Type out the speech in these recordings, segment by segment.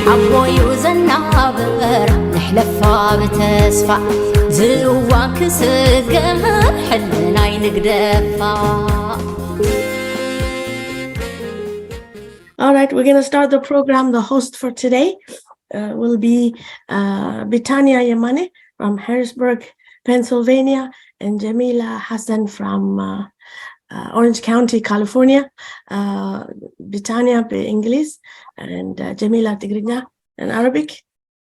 ሓቦዩ ዘናብር ንሕለፋ ብተስፋ ዝእዋን ክስገር ሕልናይ ንግደፋ። All right, we're going to start the program. The host for today uh, will be uh, Betania Yamane from Harrisburg, Pennsylvania, and Jamila Hassan from uh, uh, Orange County, California. Uh, Betania በእንግሊዝ and uh, Jamila ትግርኛ and Arabic.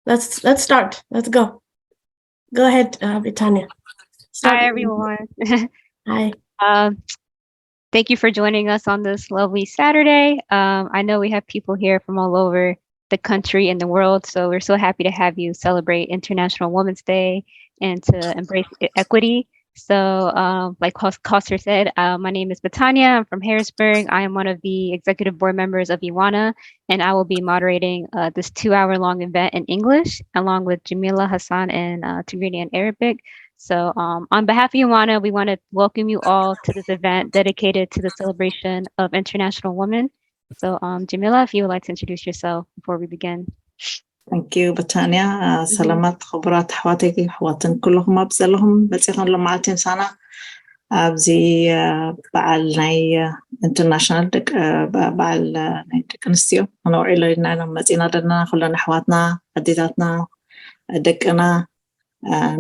Let's let's start. Let's go. Go ahead, uh, Betania. Start. Hi, everyone. Hi. Um, thank you for joining us on this lovely Saturday. Um, I know we have people here from all over the country and the world, so we're so happy to have you celebrate International Women's Day and to embrace e- equity. So, um, like Kos- Koster said, uh, my name is Betania. I'm from Harrisburg. I am one of the executive board members of Iwana, and I will be moderating uh, this two hour long event in English along with Jamila Hassan and uh, Tigrinya in Arabic. So, um, on behalf of Iwana, we want to welcome you all to this event dedicated to the celebration of International Women. So, um, Jamila, if you would like to introduce yourself before we begin. Thank you, በታንያ። ሰላማት ክቡራት ኣሕዋተይ ኣሕዋትን ኩልኹም ኣብ ዘለኹም መፂኹም ሎማዓልቲ ምሳና ኣብዚ በዓል ናይ ኢንተርናሽናል በዓል ናይ ደቂ ኣንስትዮ ክነውዕሎ ኢልና ኢና መፂና ዘለና። ኩለን ኣሕዋትና ኣዴታትና ደቅና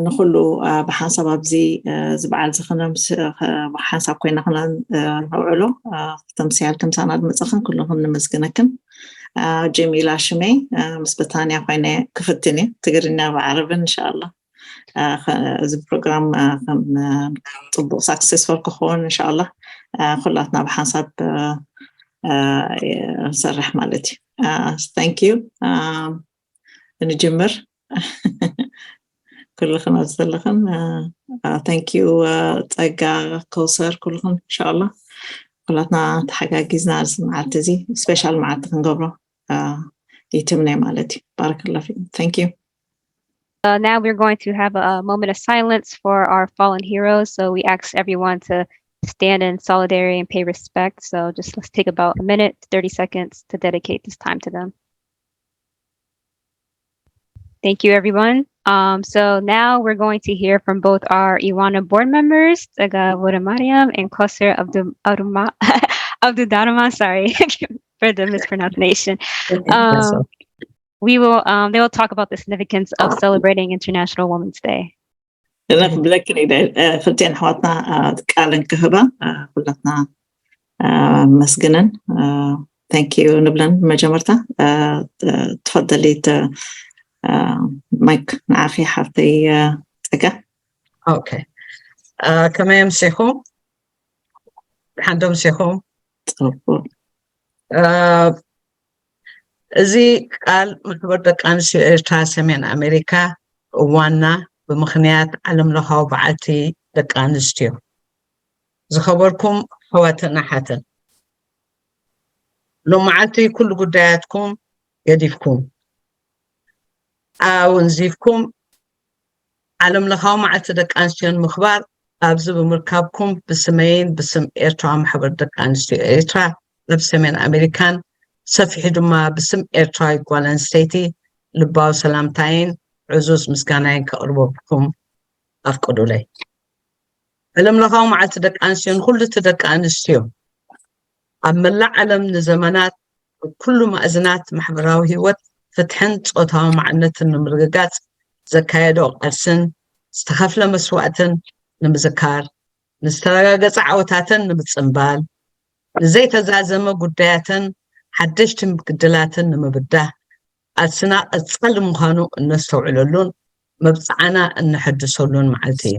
ንኩሉ ብሓንሳብ ኣብዚ ዝበዓል ዝክነ ብሓንሳብ ኮይና ክነውዕሎ ተምስያልክን ምሳና ዝመፀኽን ኩልኽን ንመስግነክን። ጀሚላ ሽመይ ምስ በታንያ ኮይነ ክፍትን እየ ትግርኛ ብዓረብን እንሻላ። እዚ ፕሮግራም ከም ፅቡቅ ሳክሰስፉል ክኸውን እንሻላ ኩላትና ብሓንሳብ ንሰርሕ ማለት እዩ። Thank you። ንጅምር። ኩልኽን ኣብዚ ዘለኽን thank you። ፀጋ፣ ከውሰር፣ ኩልኽን እንሻላ ኩላትና ተሓጋጊዝና እዚ መዓልቲ እዚ ስፔሻል መዓልቲ ክንገብሮ ይትምነ ማለት እዩ። ባረከላ ፊኩም። Thank you። Uh, now we're going to have a moment of silence for our fallen heroes. So we ask everyone to stand in solidarity and pay respect. So just let's take about a minute, thirty seconds to dedicate this time to them. Thank you, everyone. Um, so now we're going to hear from both our Iwana board members, Tsega Vodamariam and Koser Abdu Daruma, sorry for the mispronunciation. Um, we will um, they will talk about the significance of celebrating International Women's Day. እዛ ክብለክን ኢለ ክልቲአን ኣሕዋትና ቃለን ክህባ ኩላትና መስግነን። Thank you ንብለን ብመጀመርታ ትፈደሊ ማይክ ንዓኺ ሓፍተይ ፀጋ። Okay. ከመይ ኣምሲኹም? ሓንዶ ኣምሲኹም? ፅቡቅ። እዚ ቃል ማሕበር ደቂ ኣንስትዮ ኤርትራ ሰሜን ኣሜሪካ እዋና ብምኽንያት ዓለም ለኻዊ በዓልቲ ደቂ ኣንስትዮ። ዝኸበርኩም ኣሕዋትን ኣሓትን፣ ሎመዓልቲ ኩሉ ጉዳያትኩም ገዲፍኩም ኣወንዚፍኩም ዓለም ለኻዊ መዓልቲ ደቂ ኣንስትዮ ንምኽባር ኣብዚ ብምርካብኩም ብስመይን ብስም ኤርትራዊ ማሕበር ደቂ ኣንስትዮ ኤርትራ ኣብ ሰሜን ኣሜሪካን ሰፊሑ ድማ ብስም ኤርትራዊት ጓል ኣንስተይቲ ልባዊ ሰላምታይን ዕዙዝ ምስጋናይን ከቕርበልኩም ኣፍቅዱለይ። ዓለም ለኻዊ መዓልቲ ደቂ ኣንስትዮ ንኹሉ እቲ ደቂ ኣንስትዮ ኣብ መላእ ዓለም ንዘመናት ኣብ ኩሉ ማእዝናት ማሕበራዊ ህይወት ፍትሕን ጾታዊ ማዕነትን ንምርግጋጽ ዘካየዶ ቃልስን ዝተኸፍለ መስዋእትን ንምዝካር፣ ንዝተረጋገጸ ዓወታተን ንምጽንባል፣ ንዘይተዛዘመ ጉዳያተን ሓደሽቲ ምክድላትን ንምብዳህ ቃልስና ቀጻሊ ምዃኑ እነስተውዕለሉን መብጽዓና እነሐድሰሉን መዓልቲ እዩ።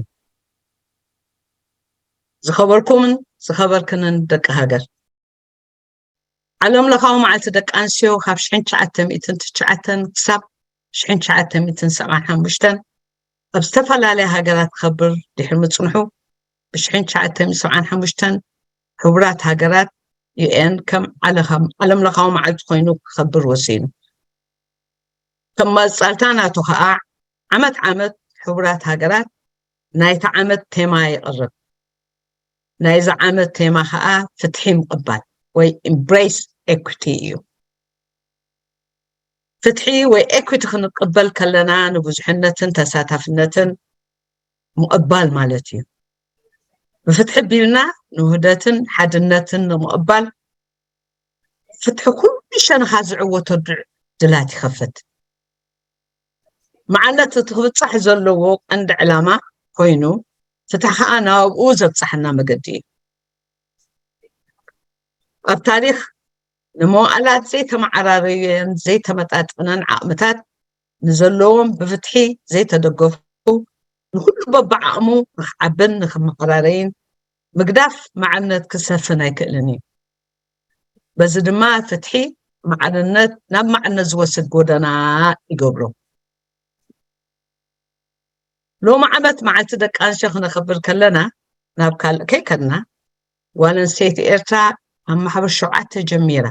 ዝኸበርኩምን ዝኸበርክንን ደቂ ሃገር፣ ዓለም ለኻዊ መዓልቲ ደቂ ኣንስትዮ ካብ ሽሕን ትሽዓተ ሚእትን ትሽዓተን ክሳብ ሽሕን ትሽዓተ ሚእትን ሰብዓን ሓሙሽተን ኣብ ዝተፈላለያ ሃገራት ክኸብር ድሕሪ ምጽንሑ ብሽሕን ትሽዓተ ሚእትን ሰብዓን ሓሙሽተን ሕቡራት ሃገራት ዩ ኤን ከም ዓለ- ዓለም ለኻዊ መዓልቲ ኮይኑ ክኸብር ወሲኑ። ከም መቐጻልታ ናቱ ኸኣ ዓመት ዓመት ሕቡራት ሃገራት ናይቲ ዓመት ቴማ የቕርብ። ናይዚ ዓመት ቴማ ኸኣ ፍትሒ ምቕባል ወይ ኢምብሬስ ኤኩቲ እዩ። ፍትሒ ወይ ኤኩቲ ክንቅበል ከለና ንብዙሕነትን ተሳታፍነትን ምቕባል ማለት እዩ። ብፍትሒ ቢልና ንውህደትን ሓድነትን ንምቕባል ፍትሒ ኩሉ ሸነኻ ዝዕወቶ ድላት ይኸፍት። መዓለት እቲ ክብፃሕ ዘለዎ ቀንዲ ዕላማ ኮይኑ ፍትሒ ከዓ ናብኡ ዘብፃሕና መገዲ እዩ። ኣብ ታሪኽ ንመዋእላት ዘይተመዓራረየን ዘይተመጣጠነን ዓቕምታት ንዘለዎም ብፍትሒ ዘይተደገፉ ንኩሉ በብዓቕሙ ንክዓብን ንክመዓራረይን ምግዳፍ መዓልነት ክሰፍን ኣይክእልን እዩ። በዚ ድማ ፍትሒ ማዕርነት ናብ ማዕርነት ዝወስድ ጎደና ይገብሮ። ሎሚ ዓመት መዓልቲ ደቂ ኣንስትዮ ክነኽብር ከለና ናብ ካልእ ከይከድና ጓል ኣንስተይቲ ኤርትራ ኣብ ማሕበር ሸውዓተ ጀሚራ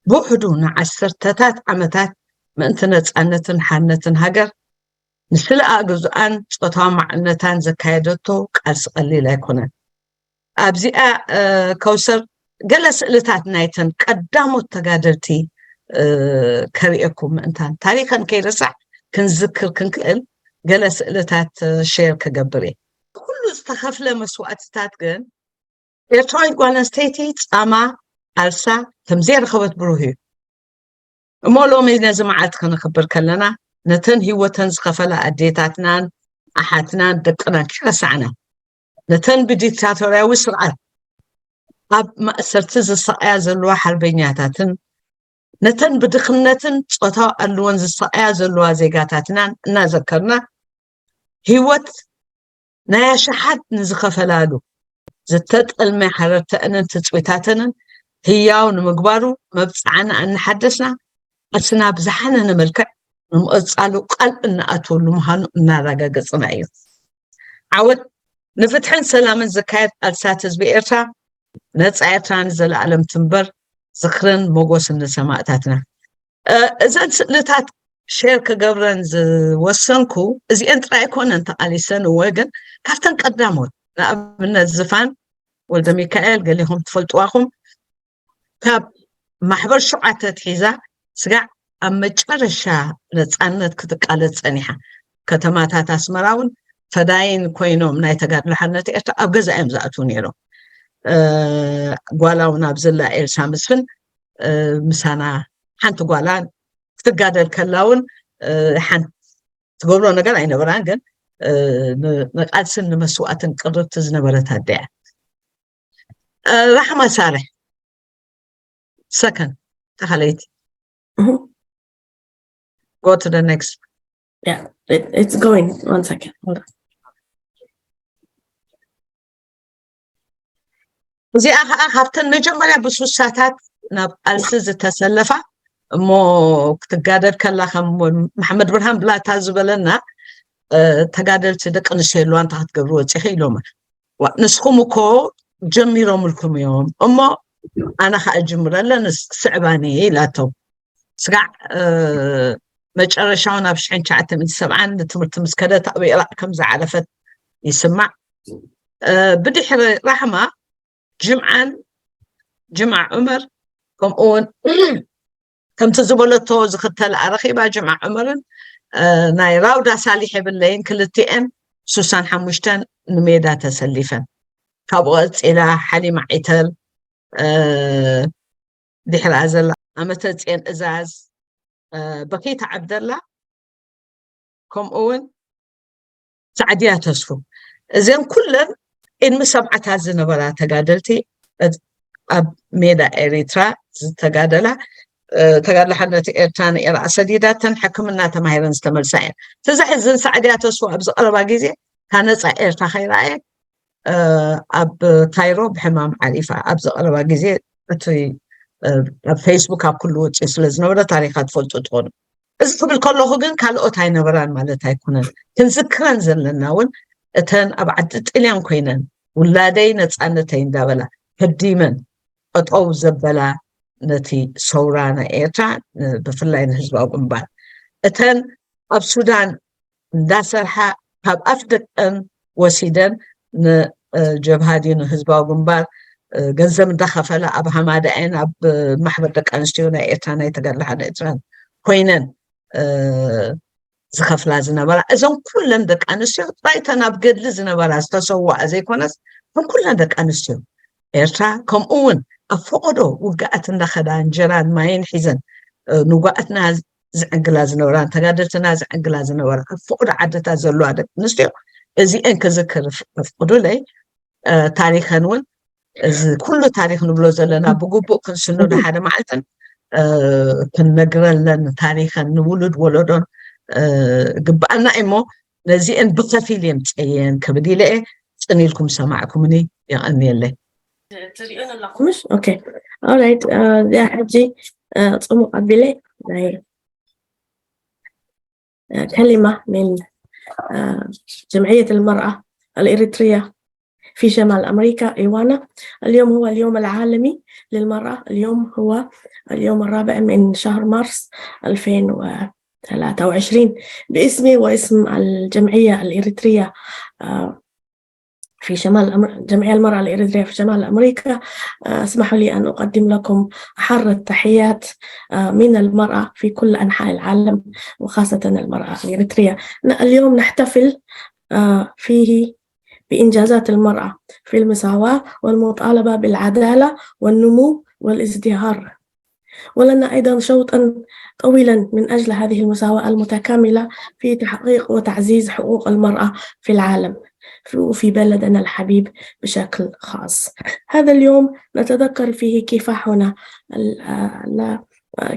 ብውሕዱ ንዓሰርተታት ዓመታት ምእንቲ ነፃነትን ሓርነትን ሃገር ንስለኣ ግዙኣን ፆታዊ ማዕነታን ዘካየደቶ ቃልሲ ቀሊል ኣይኮነን። ኣብዚኣ ከውሰር ገለ ስእልታት ናይተን ቀዳሞት ተጋደልቲ ከርእየኩም ምእንታን ታሪኸን ከይረሳዕ ክንዝክር ክንክእል ገለ ስእልታት ሼር ክገብር እየ። ኩሉ ዝተኸፍለ መስዋእትታት ግን ኤርትራዊት ጓል ኣንስተይቲ ጻማ ኣልሳ ከምዘይረኸበት ብሩህ እዩ። እሞ ሎሚ ነዚ መዓልቲ ከነኽብር ከለና ነተን ህይወተን ዝኸፈላ ኣዴታትናን ኣሓትናን ደቅናን ከይረሳዕና ነተን ብዲክታቶርያዊ ስርዓት ኣብ ማእሰርቲ ዝሰቃያ ዘለዋ ሓርበኛታትን ነተን ብድኽነትን ፆታዊ ኣድልዎን ዝሰቃያ ዘለዋ ዜጋታትናን እናዘከርና ህይወት ናይ ኣሽሓት ንዝኸፈላሉ ዝተጠልመ ሓረርተአንን ትፅቢታተንን ህያው ንምግባሩ መብፅዓና እናሓደስና ቃልስና ብዝሓነነ መልክዕ ንምቕፃሉ ቃል እንኣትወሉ ምዃኑ እናረጋገፅና እዩ። ዓወት ንፍትሕን ሰላምን ዝካየድ ቃልስታት ህዝቢ ኤርትራ። ነፃ ኤርትራ ንዘለኣለም ትንበር። ዝኽርን ሞጎስን ንሰማእታትና። እዘን ስእልታት ሼር ክገብረን ዝወሰንኩ እዚአን ጥራይ ኣይኮነን ተቃሊሰን እወ ግን ካብተን ቀዳሞት ንኣብነት ዝፋን ወልደ ሚካኤል ገሊኹም ትፈልጥዋኹም ካብ ማሕበር ሸውዓተ ትሒዛ ስጋዕ ኣብ መጨረሻ ነፃነት ክትቃለፅ ፀኒሓ። ከተማታት ኣስመራ እውን ፈዳይን ኮይኖም ናይ ተጋድሎ ሓርነት ኤርትራ ኣብ ገዛ እዮም ዝኣትዉ ነይሮም። ጓላ እውን ኣብዘላ ኤልሳ ምስፍን ምሳና ሓንቲ ጓላ ክትጋደል ከላ እውን ሓንቲ ትገብሮ ነገር ኣይነበራን። ግን ንቃልስን ንመስዋእትን ቅርብቲ ዝነበረት ኣደ እያ። ራሕማ ሳርሕ ሰከን ተኸለይቲ go to the next. Yeah, it, it's going. One second. Hold on. እዚኣ ከዓ ካብተን መጀመርያ ብሱሳታት ናብ ቃልሲ ዝተሰለፋ እሞ ክትጋደል ከላ ከም መሓመድ ብርሃን ብላታ ዝበለና ተጋደልቲ ደቂ ኣንስትዮ የለዋ እንታይ ክትገብሩ ወፂኺ ኢሎማ። ንስኹም እኮ ጀሚሮምልኩም እዮም እሞ ኣነ ከዓ ጅምረለን ስዕባኒ ኢላቶም። ስጋዕ መጨረሻውን ኣብ ሽሕን ትሽዓተ ሚእቲ ሰብዓን ንትምህርቲ ምስ ከደት ኣብ ኢራቅ ከም ዝዓረፈት ይስማዕ። ብድሕሪ ራሕማ ጅምዓን ጅምዓ ዑመር ከምኡ እውን ከምቲ ዝበለቶ ዝኽተል ኣረኺባ ጅምዓ ዑመርን ናይ ራውዳ ሳሊሕ የብለይን ክልቲኤን ሱሳን ሓሙሽተን ንሜዳ ተሰሊፈን። ካብኡ ቀፂላ ሓሊማ ዒተል ድሕራ ዘላ ኣመተፅኤን እዛዝ በኺት ዓብደላ ከምኡ እውን ሳዕድያ ተስፉ እዘን ኩለን ቅድሚ ሰብዓታት ዝነበራ ተጋደልቲ ኣብ ሜዳ ኤሪትራ ዝተጋደላ ተጋድሎ ሓርነት ኤርትራ ንኤራ ሰዲዳተን ሕክምና ተማሂረን ዝተመልሳ እየን። እቲ ዘሕዝን ሳዕድያ ተስፉ ኣብዚ ቀረባ ግዜ ካብ ነፃ ኤርትራ ከይረኣየት ኣብ ካይሮ ብሕማም ዓሪፋ ኣብዚ ቀረባ ግዜ እቲ ኣብ ፌስቡክ ኣብ ኩሉ ወፂኡ ስለ ዝነበረ ታሪካ ትፈልጡ ትኾኑ። እዚ ክብል ከለኹ ግን ካልኦት ኣይነበራን ማለት ኣይኮነን። ክንዝክረን ዘለና እውን እተን ኣብ ዓዲ ጥልያን ኮይነን ውላደይ ነፃነተይ እንዳበላ ህዲመን ጠጠው ዘበላ ነቲ ሰውራ ናይ ኤርትራ ብፍላይ ንህዝባዊ ግንባር እተን ኣብ ሱዳን እንዳሰርሓ ካብ ኣፍ ደቀን ወሲደን ንጀብሃ ድዩ ንህዝባዊ ግንባር ገንዘብ እንዳኸፈላ ኣብ ሃማዳኤን ኣብ ማሕበር ደቂ ኣንስትዮ ናይ ኤርትራ ናይ ተጋድሎ ሓርነት ኤርትራን ኮይነን ዝኸፍላ ዝነበራ፣ እዞም ኩለን ደቂ ኣንስትዮ ጥራይ እተን ኣብ ገድሊ ዝነበራ ዝተሰዋኣ ዘይኮነስ፣ እተን ኩለን ደቂ ኣንስትዮ ኤርትራ፣ ከምኡ እውን ኣብ ፈቐዶ ውግኣት እንዳኸዳ እንጀራን ማይን ሒዘን ንውግኣትና ዝዕንግላ ዝነበራ፣ ተጋደልትና ዝዕንግላ ዝነበራ፣ ኣብ ፈቐዶ ዓድታት ዘለዋ ደቂ ኣንስትዮ እዚአን ክዝክር ኣፍቅዱለይ። ታሪኸን እውን እዚ ኩሉ ታሪኽ ንብሎ ዘለና ብግቡእ ክንስንዶ ሓደ መዓልትን ክንነግረለን ታሪኸን ንውሉድ ወለዶን ግብኣና እሞ ነዚአን ብኸፊል እየ ምፀየን ክብል ኢለ እየ። ፅን ኢልኩም ሰማዕኩምኒ። የቐንየለይ። ትሪኡን ኣለኹምሽ? ኦኬ ኦራይት። እዚኣ ሕጂ ፅሙቕ ኣቢለ ናይ كلمة من جمعية المرأة الإريترية في شمال أمريكا، إيوانا. اليوم هو اليوم العالمي للمرأة. اليوم هو اليوم الرابع من شهر مارس ألفين وثلاثة وعشرين. باسمي واسم الجمعية الإريترية في شمال أمر... جمعية المرأة الإريترية في شمال أمريكا، اسمحوا لي أن أقدم لكم أحر التحيات من المرأة في كل أنحاء العالم، وخاصة المرأة الإريترية. اليوم نحتفل فيه بإنجازات المرأة في المساواة والمطالبة بالعدالة والنمو والازدهار. ولنا أيضا شوطا طويلا من أجل هذه المساواة المتكاملة في تحقيق وتعزيز حقوق المرأة في العالم، في بلدنا الحبيب بشكل خاص. هذا اليوم نتذكر فيه كفاحنا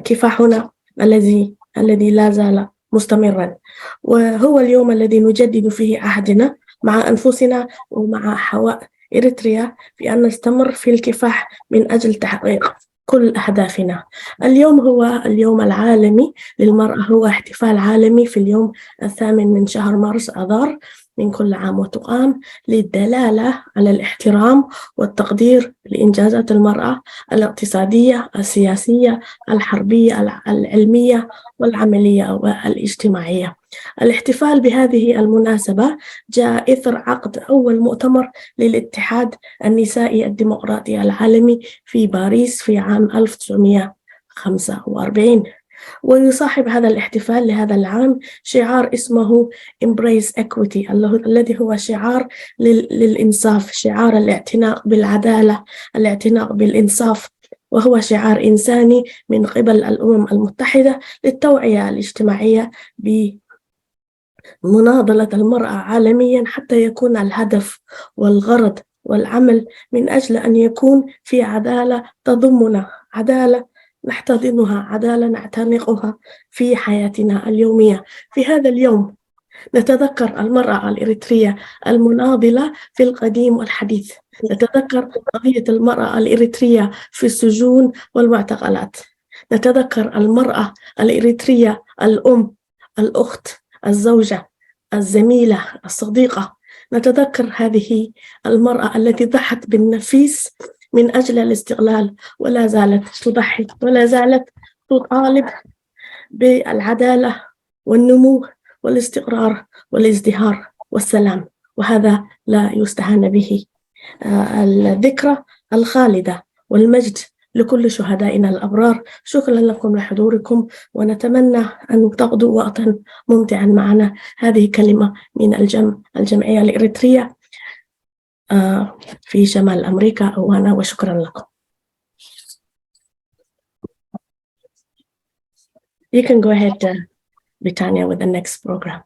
كفاحنا الذي الذي لا زال مستمرا، وهو اليوم الذي نجدد فيه عهدنا مع أنفسنا ومع حواء إريتريا في أن نستمر في الكفاح من أجل تحقيق كل أهدافنا. اليوم هو اليوم العالمي للمرأة، هو احتفال عالمي في اليوم الثامن من شهر مارس آذار من كل عام، وتقام للدلالة على الاحترام والتقدير لإنجازات المرأة الاقتصادية، السياسية، الحربية، العلمية والعملية والاجتماعية. الاحتفال بهذه المناسبة جاء إثر عقد أول مؤتمر للاتحاد النسائي الديمقراطي العالمي في باريس في عام ألف وتسعمية وخمسة وأربعين. ويصاحب هذا الاحتفال لهذا العام شعار اسمه Embrace Equity، الذي هو شعار للإنصاف، شعار الاعتناق بالعدالة، الاعتناق بالإنصاف، وهو شعار إنساني من قبل الأمم المتحدة للتوعية الاجتماعية ب مناضلة المرأة عالميا حتى يكون الهدف والغرض والعمل من أجل أن يكون في عدالة تضمنا، عدالة نحتضنها، عدالة نعتنقها في حياتنا اليومية. في هذا اليوم نتذكر المرأة الإريترية المناضلة في القديم والحديث، نتذكر قضية المرأة الإريترية في السجون والمعتقلات، نتذكر المرأة الإريترية الأم، الأخت، الزوجة، الزميلة، الصديقة. نتذكر هذه المرأة التي ضحت بالنفيس من أجل الاستقلال، ولا زالت تضحي، ولا زالت تطالب بالعدالة والنمو والاستقرار والازدهار والسلام، وهذا لا يستهان به. الذكرى الخالدة والمجد لكل شهدائنا الأبرار. شكرا لكم لحضوركم، ونتمنى أن تقضوا وقتا ممتعا معنا. هذه كلمة من الجم... الجمعية الإريترية في شمال أمريكا، وأنا وشكرا لكم. You can go ahead, uh, Betania, with the next program.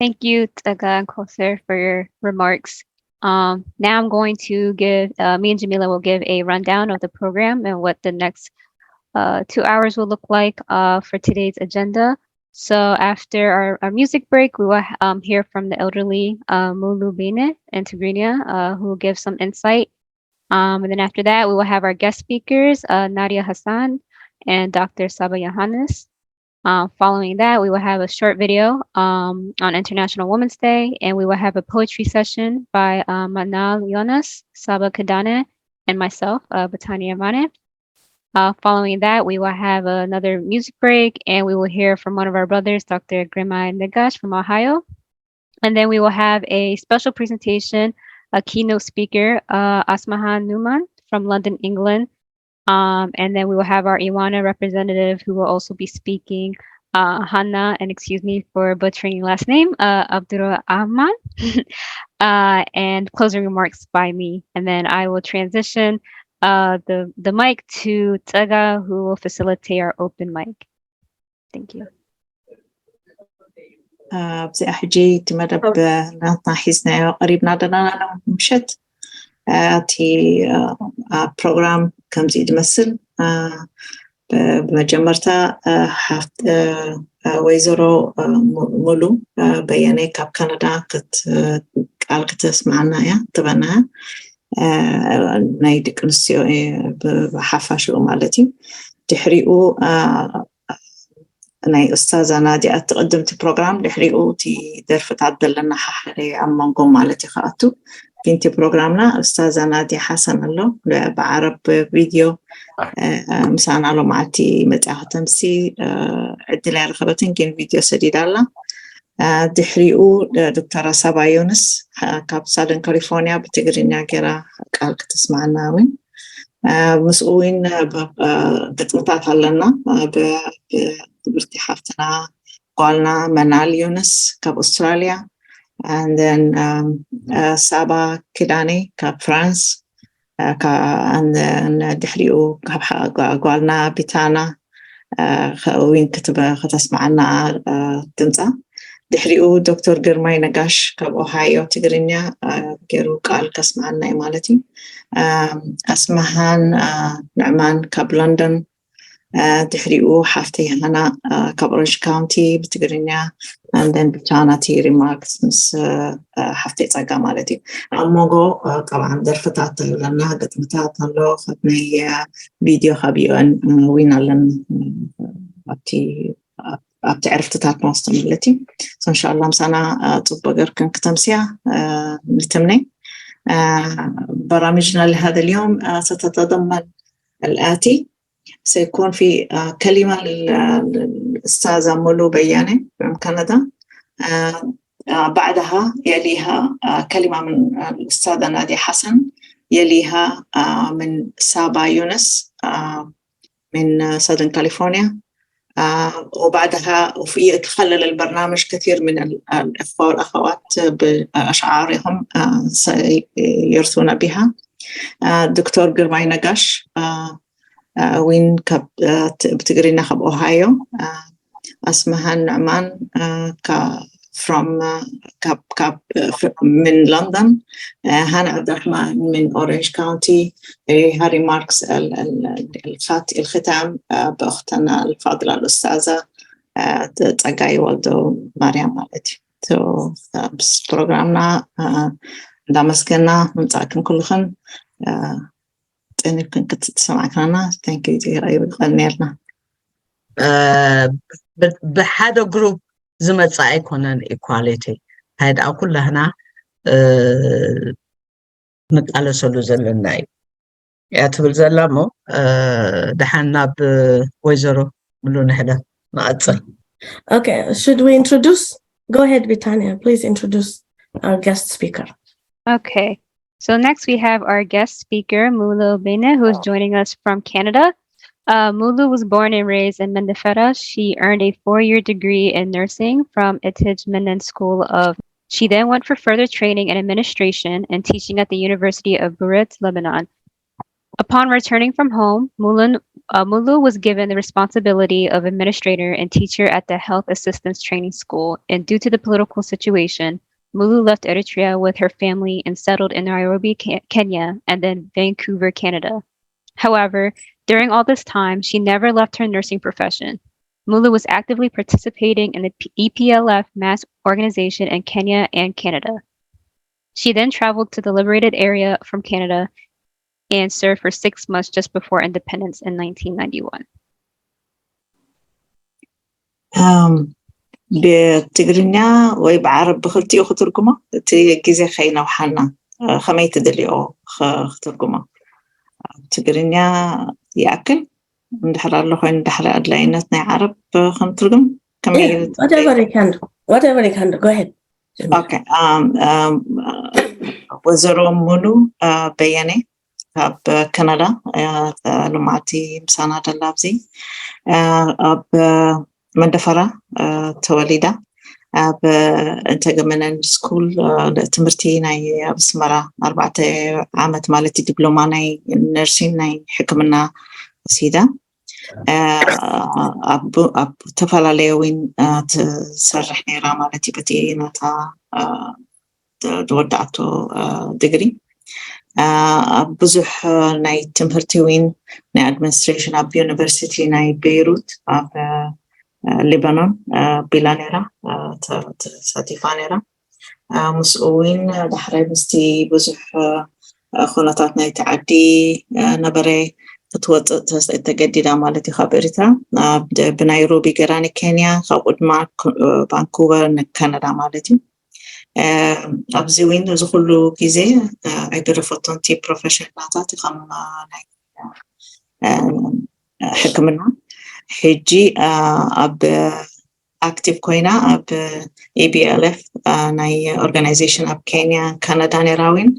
Thank you, Tsega and Koser, for your remarks. Um, now I'm going to give, uh, me and Jamila will give a rundown of the program and what the next uh, two hours will look like uh, for today's agenda. So after our, our music break, we will um, hear from the elderly uh, Mulu Bine and Tigrinya, uh, who will give some insight. Um, and then after that, we will have our guest speakers, uh, Nadia Hassan and Doctor Saba Johannes. Uh, following that, we will have a short video um, on International Women's Day, and we will have a poetry session by uh, Manal Jonas, Saba Kadane, and myself, uh, Batania Mane. Uh, following that, we will have another music break, and we will hear from one of our brothers, Doctor Grima Negash from Ohio. And then we will have a special presentation, a keynote speaker, uh, Asmahan Numan from London, England, Um, and then we will have our Iwana representative who will also be speaking, uh, Hannah, and excuse me for butchering your last name, uh, Abdurrahman, uh, and closing remarks by me. And then I will transition, uh, the, the mic to Tsaga, who will facilitate our open mic. Thank you. ኣብዚኣ ሕጂ እቲ መደብ ናትና ሒዝናዮ ቀሪብና ዘለና ሎም ምሸት። እቲ ፕሮግራም ከምዚ ዝመስል። ብመጀመርታ ወይዘሮ ሙሉ በየነ ካብ ካናዳ ቃል ክተስማዓና እያ ትበና፣ ናይ ደቂ ኣንስትዮ ብሓፋሽኡ ማለት እዩ። ድሕሪኡ ናይ ኡስታዛ ናዲያ ትቕድምቲ ፕሮግራም፣ ድሕሪኡ እቲ ደርፍታት ዘለና ሓሓደ ኣብ መንጎ ማለት እዩ ክኣቱ። ግንቲ ፕሮግራምና ኡስታዛ ናዲያ ሓሰን ኣሎ፣ ብዓረብ ቪድዮ ምሳና ሎማዓልቲ መፅያ ከተምሲ ዕድል ኣይረኸበትን፣ ግን ቪድዮ ሰዲዳ ኣላ። ድሕሪኡ ዶክተር ኣሳባ ዮንስ ካብ ሳደን ካሊፎርኒያ ብትግርኛ ገይራ ቃል ክትስማዓና እውን ምስኡ እውን ግጥምታት ኣለና። ብክብርቲ ሓፍትና ጓልና መናል ዮንስ ካብ ኣውስትራልያ፣ then ሳባ ክዳኔ ካብ ፍራንስ፣ ድሕሪኡ ጓልና ቢታና እውን ከተስማዓና ድምፃ። ድሕሪኡ ዶክተር ግርማይ ነጋሽ ካብ ኦሃዮ ትግርኛ ገይሩ ቃል ከስማዓና እዩ ማለት እዩ። ኣስማሃን ንዕማን ካብ ሎንዶን፣ ድሕሪኡ ሓፍተይ ሃና ካብ ኦረንጅ ካውንቲ ብትግርኛ፣ and then ብቻ ናቲ ሪማርክስ ምስ ሓፍተይ ፀጋ ማለት እዩ። ኣብ መንጎ ጠብዓን ደርፍታት ኣለና፣ ግጥምታት ኣሎ፣ ካብ ናይ ቪድዮ ካብ ዩኤን እውን ኣለና ኣብቲ ኣብቲ ዕርፍትታት ማለት እዩ። እንሻላ ምሳና ፅቡቅ ገርክን ክተምስያ ንትምነይ። برامجنا لهذا اليوم ستتضمن الآتي: سيكون في كلمة للأستاذة مولو بياني من كندا. بعدها يليها كلمة من الأستاذة نادية حسن، يليها من سابا يونس من سادن كاليفورنيا. وبعدها وفي يتخلل البرنامج كثير من الإخوة والأخوات بأشعارهم سيرثون بها. دكتور ግርማይ ነጋሽ እውን ብትግርኛ ካብ ኦሃዮ፣ ኣስመሃን ንዕማን from ካብ من لندن، هانا عبد الرحمن من أورنج كاونتي. هذه ماركس الختام بأختنا الفاضلة الأستاذة ፀጋይ ወልደ ማርያም ማለት እዩ። ምስ ፕሮግራምና እንዳመስገና ምምፃእክን ኩልኽን፣ ፅኒብክን ክትሰማዕክናና ቴንኪ ዜራ ይብልቀን ነርና። ብሓደ ግሩፕ ዝመፅእ ኣይኮነን ኢኳሊቲ፣ እንታይ ደኣ ኩላህና ንቃለሰሉ ዘለና እዩ እያ ትብል ዘላ። እሞ ደሓን ናብ ወይዘሮ ሙሉ ንሕለፍ ንቐፅል። Okay, should we introduce? Go ahead, Bitania. Please introduce our guest speaker. Okay, so next we have our guest speaker, Mulu Bene, who is joining us from Canada. Uh, Mulu was born and raised in Mendefera. She earned a four-year degree in nursing from Etij Menen School of. She then went for further training in administration and teaching at the University of Beirut, Lebanon. Upon returning from home, Mulun, uh, Mulu was given the responsibility of administrator and teacher at the Health Assistance Training School, and due to the political situation, Mulu left Eritrea with her family and settled in Nairobi, Ke- Kenya, and then Vancouver, Canada. However, during all this time, she never left her nursing profession. Mulu was actively participating in the P- E P L F mass organization in Kenya and Canada. She then traveled to the liberated area from Canada and served for six months just before independence in nineteen ninety-one. ብትግርኛ ወይ ብዓረብ ብክልቲኡ ክትርጉሞ፣ እቲ ግዜ ከይነውሓና ከመይ ትደልዮ ክትርጉሞ? ኣብ ትግርኛ ይኣክል እንድሕር ኣሎ ኮይኑ፣ ዳሕሪ ኣድላይነት ናይ ዓረብ ክንትርጉም ከመይ Yeah, whatever you can do. Whatever you can do. Go ahead. Okay. Um, um, ወይዘሮ ሙሉ በየነ ካብ ካናዳ። ሎማዓንቲ ምሳና ደላ ኣብዚ ኣብ መንደፈራ ተወሊዳ ኣብ እንተገመነን ስኩል ትምህርቲ ናይ ኣብ ኣስመራ ኣርባዕተ ዓመት ማለት ዲፕሎማ ናይ ነርሲን ናይ ሕክምና ወሲዳ። ኣብ ዝተፈላለዩ እውን ትሰርሕ ነይራ ማለት እዩ። በቲ ናታ ዝወዳኣቶ ድግሪ ኣብ ብዙሕ ናይ ትምህርቲ ዊን ናይ ኣድሚኒስትሬሽን ኣብ ዩኒቨርሲቲ ናይ ቤይሩት ኣብ ሊባኖን ቢላ ነይራ ተሳቲፋ ነይራ። ምስኡ እውን ዳሕራይ ምስቲ ብዙሕ ኩነታት ናይቲ ዓዲ ነበረ ክትወፅእ ተገዲዳ ማለት እዩ ካብ ኤሪትራ። ብናይሮቢ ገይራ ንኬንያ፣ ካብኡ ድማ ቫንኩቨር ንካናዳ ማለት እዩ። ኣብዚ እውን እዚ ኩሉ ግዜ ኣይገደፈቶን እቲ ፕሮፌሽን ናታ እቲ ከም ናይ ሕክምና። ሕጂ ኣብ ኣክቲቭ ኮይና ኣብ ኢቢኤልኤፍ ናይ ኦርጋናይዜሽን ኣብ ኬንያ ካናዳ ነይራ እውን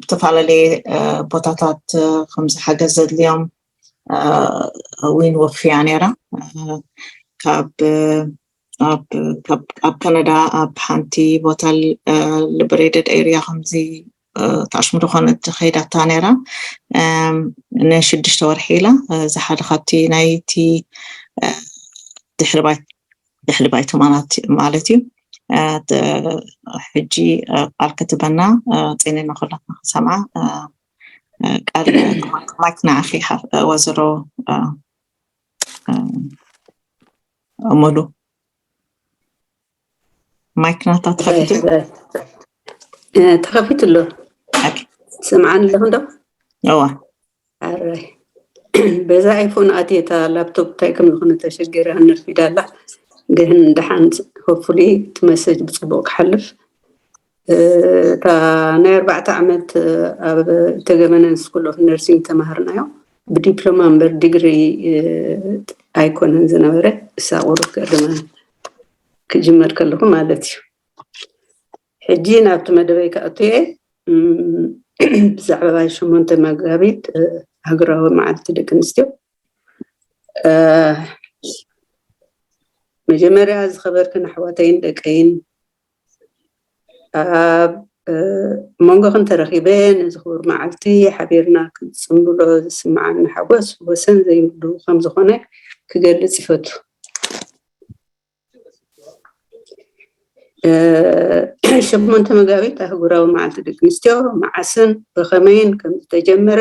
ብተፈላለየ ቦታታት ከምዚ ሓገዝ ዘድልዮም እውን ወፍያ ነይራ። ካብ ኣብ ካናዳ ኣብ ሓንቲ ቦታ ሊበሬትድ ኤሪያ ከምዚ ታሽሙ ዝኾነት ከይዳታ ነይራ ንሽዱሽተ ወርሒ ኢላ። እዚ ሓደ ካብቲ ናይቲ ድሕሪ ባይቶ ማለት እዩ። ሕጂ ቃል ክትበና ፂኒና ኩላትና ክሰምዓ ቃል ማይክ ንዓኺ ወይዘሮ ሙሉ። ማይክ ናታ ተኸፊቱ ተኸፊቱ ኣሎ። ሰምዓን ኣለኹ እንዶ እዋ ኣራይ በዛ ኣይፎን ኣትየ እታ ላፕቶፕ እንታይ ከም ዝኾነ ተሸገረ ኣነርፊዳ ኣላ። ግን ደሓን ሆፉሊ እቲ መሰጅ ብፅቡቅ ክሓልፍ። እታ ናይ ኣርባዕተ ዓመት ኣብ ተገመነን ስኩል ኦፍ ነርሲንግ ተማሃርናዮ ብዲፕሎማ እምበር ዲግሪ ኣይኮነን ዝነበረ። እሳ ቁሩብ ክእርማ ክጅመር ከለኹ ማለት እዩ። ሕጂ ናብቲ መደበይ ክኣቱ እየ። ብዛዕባ ሸሞንተ መጋቢት ሃገራዊ መዓልቲ ደቂ ኣንስትዮ መጀመርያ ዝኸበርክን ኣሕዋተይን ደቀይን ኣብ መንጎኽን ተረኺበ ነዚ ክቡር መዓልቲ ሓቢርና ክንፅምብሎ ዝስምዓኒ ሓጎስ ወሰን ዘይብሉ ከም ዝኾነ ክገልፅ ይፈቱ። ሸሞንተ መጋቢት ኣህጉራዊ መዓልቲ ደቂ ኣንስትዮ መዓስን ብኸመይን ከም ዝተጀመረ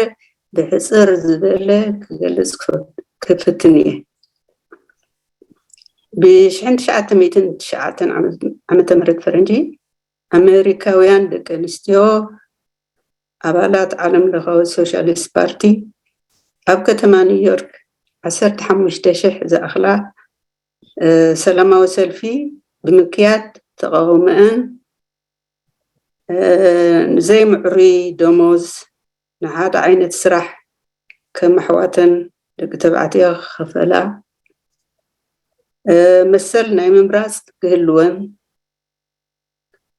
ብሕፅር ዝበለ ክገልፅ ክፍትን እየ። ብሽሕን ትሽዓተ ሚእትን ትሽዓተን ዓመተ ምህረት ፈረንጂ ኣሜሪካውያን ደቂ ኣንስትዮ ኣባላት ዓለም ለኻዊ ሶሻሊስት ፓርቲ ኣብ ከተማ ኒውዮርክ ዓሰርተ ሓሙሽተ ሽሕ ዝኣኽላ ሰላማዊ ሰልፊ ብምክያድ ተቃውመአን ንዘይምዕሩይ ደሞዝ ንሓደ ዓይነት ስራሕ ከም ኣሕዋተን ደቂ ተባዕትዮ ክኸፈላ መሰል ናይ ምምራፅ ክህልወን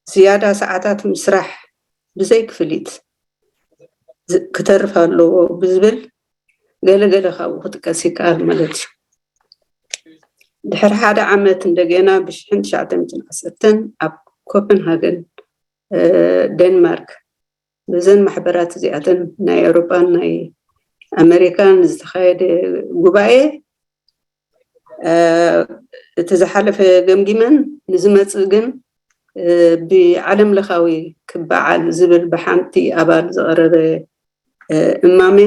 ዝያዳ ሰዓታት ምስራሕ ብዘይ ክፍሊት ክተርፍ ኣለዎ ብዝብል ገለ ገለ ካብኡ ክጥቀስ ይከኣል ማለት እዩ። ድሕሪ ሓደ ዓመት እንደገና ብሽሕን ትሽዓተ ሚእትን ዓሰርተን ኣብ ኮፐንሃገን ደንማርክ ብዘን ማሕበራት እዚኣተን ናይ ኤውሮጳን ናይ ኣመሪካን ዝተኻየደ ጉባኤ እቲ ዝሓለፈ ገምጊመን ንዝመፅእ ግን ብዓለም ለኻዊ ክበዓል ዝብል ብሓንቲ ኣባል ዝቐረበ እማመ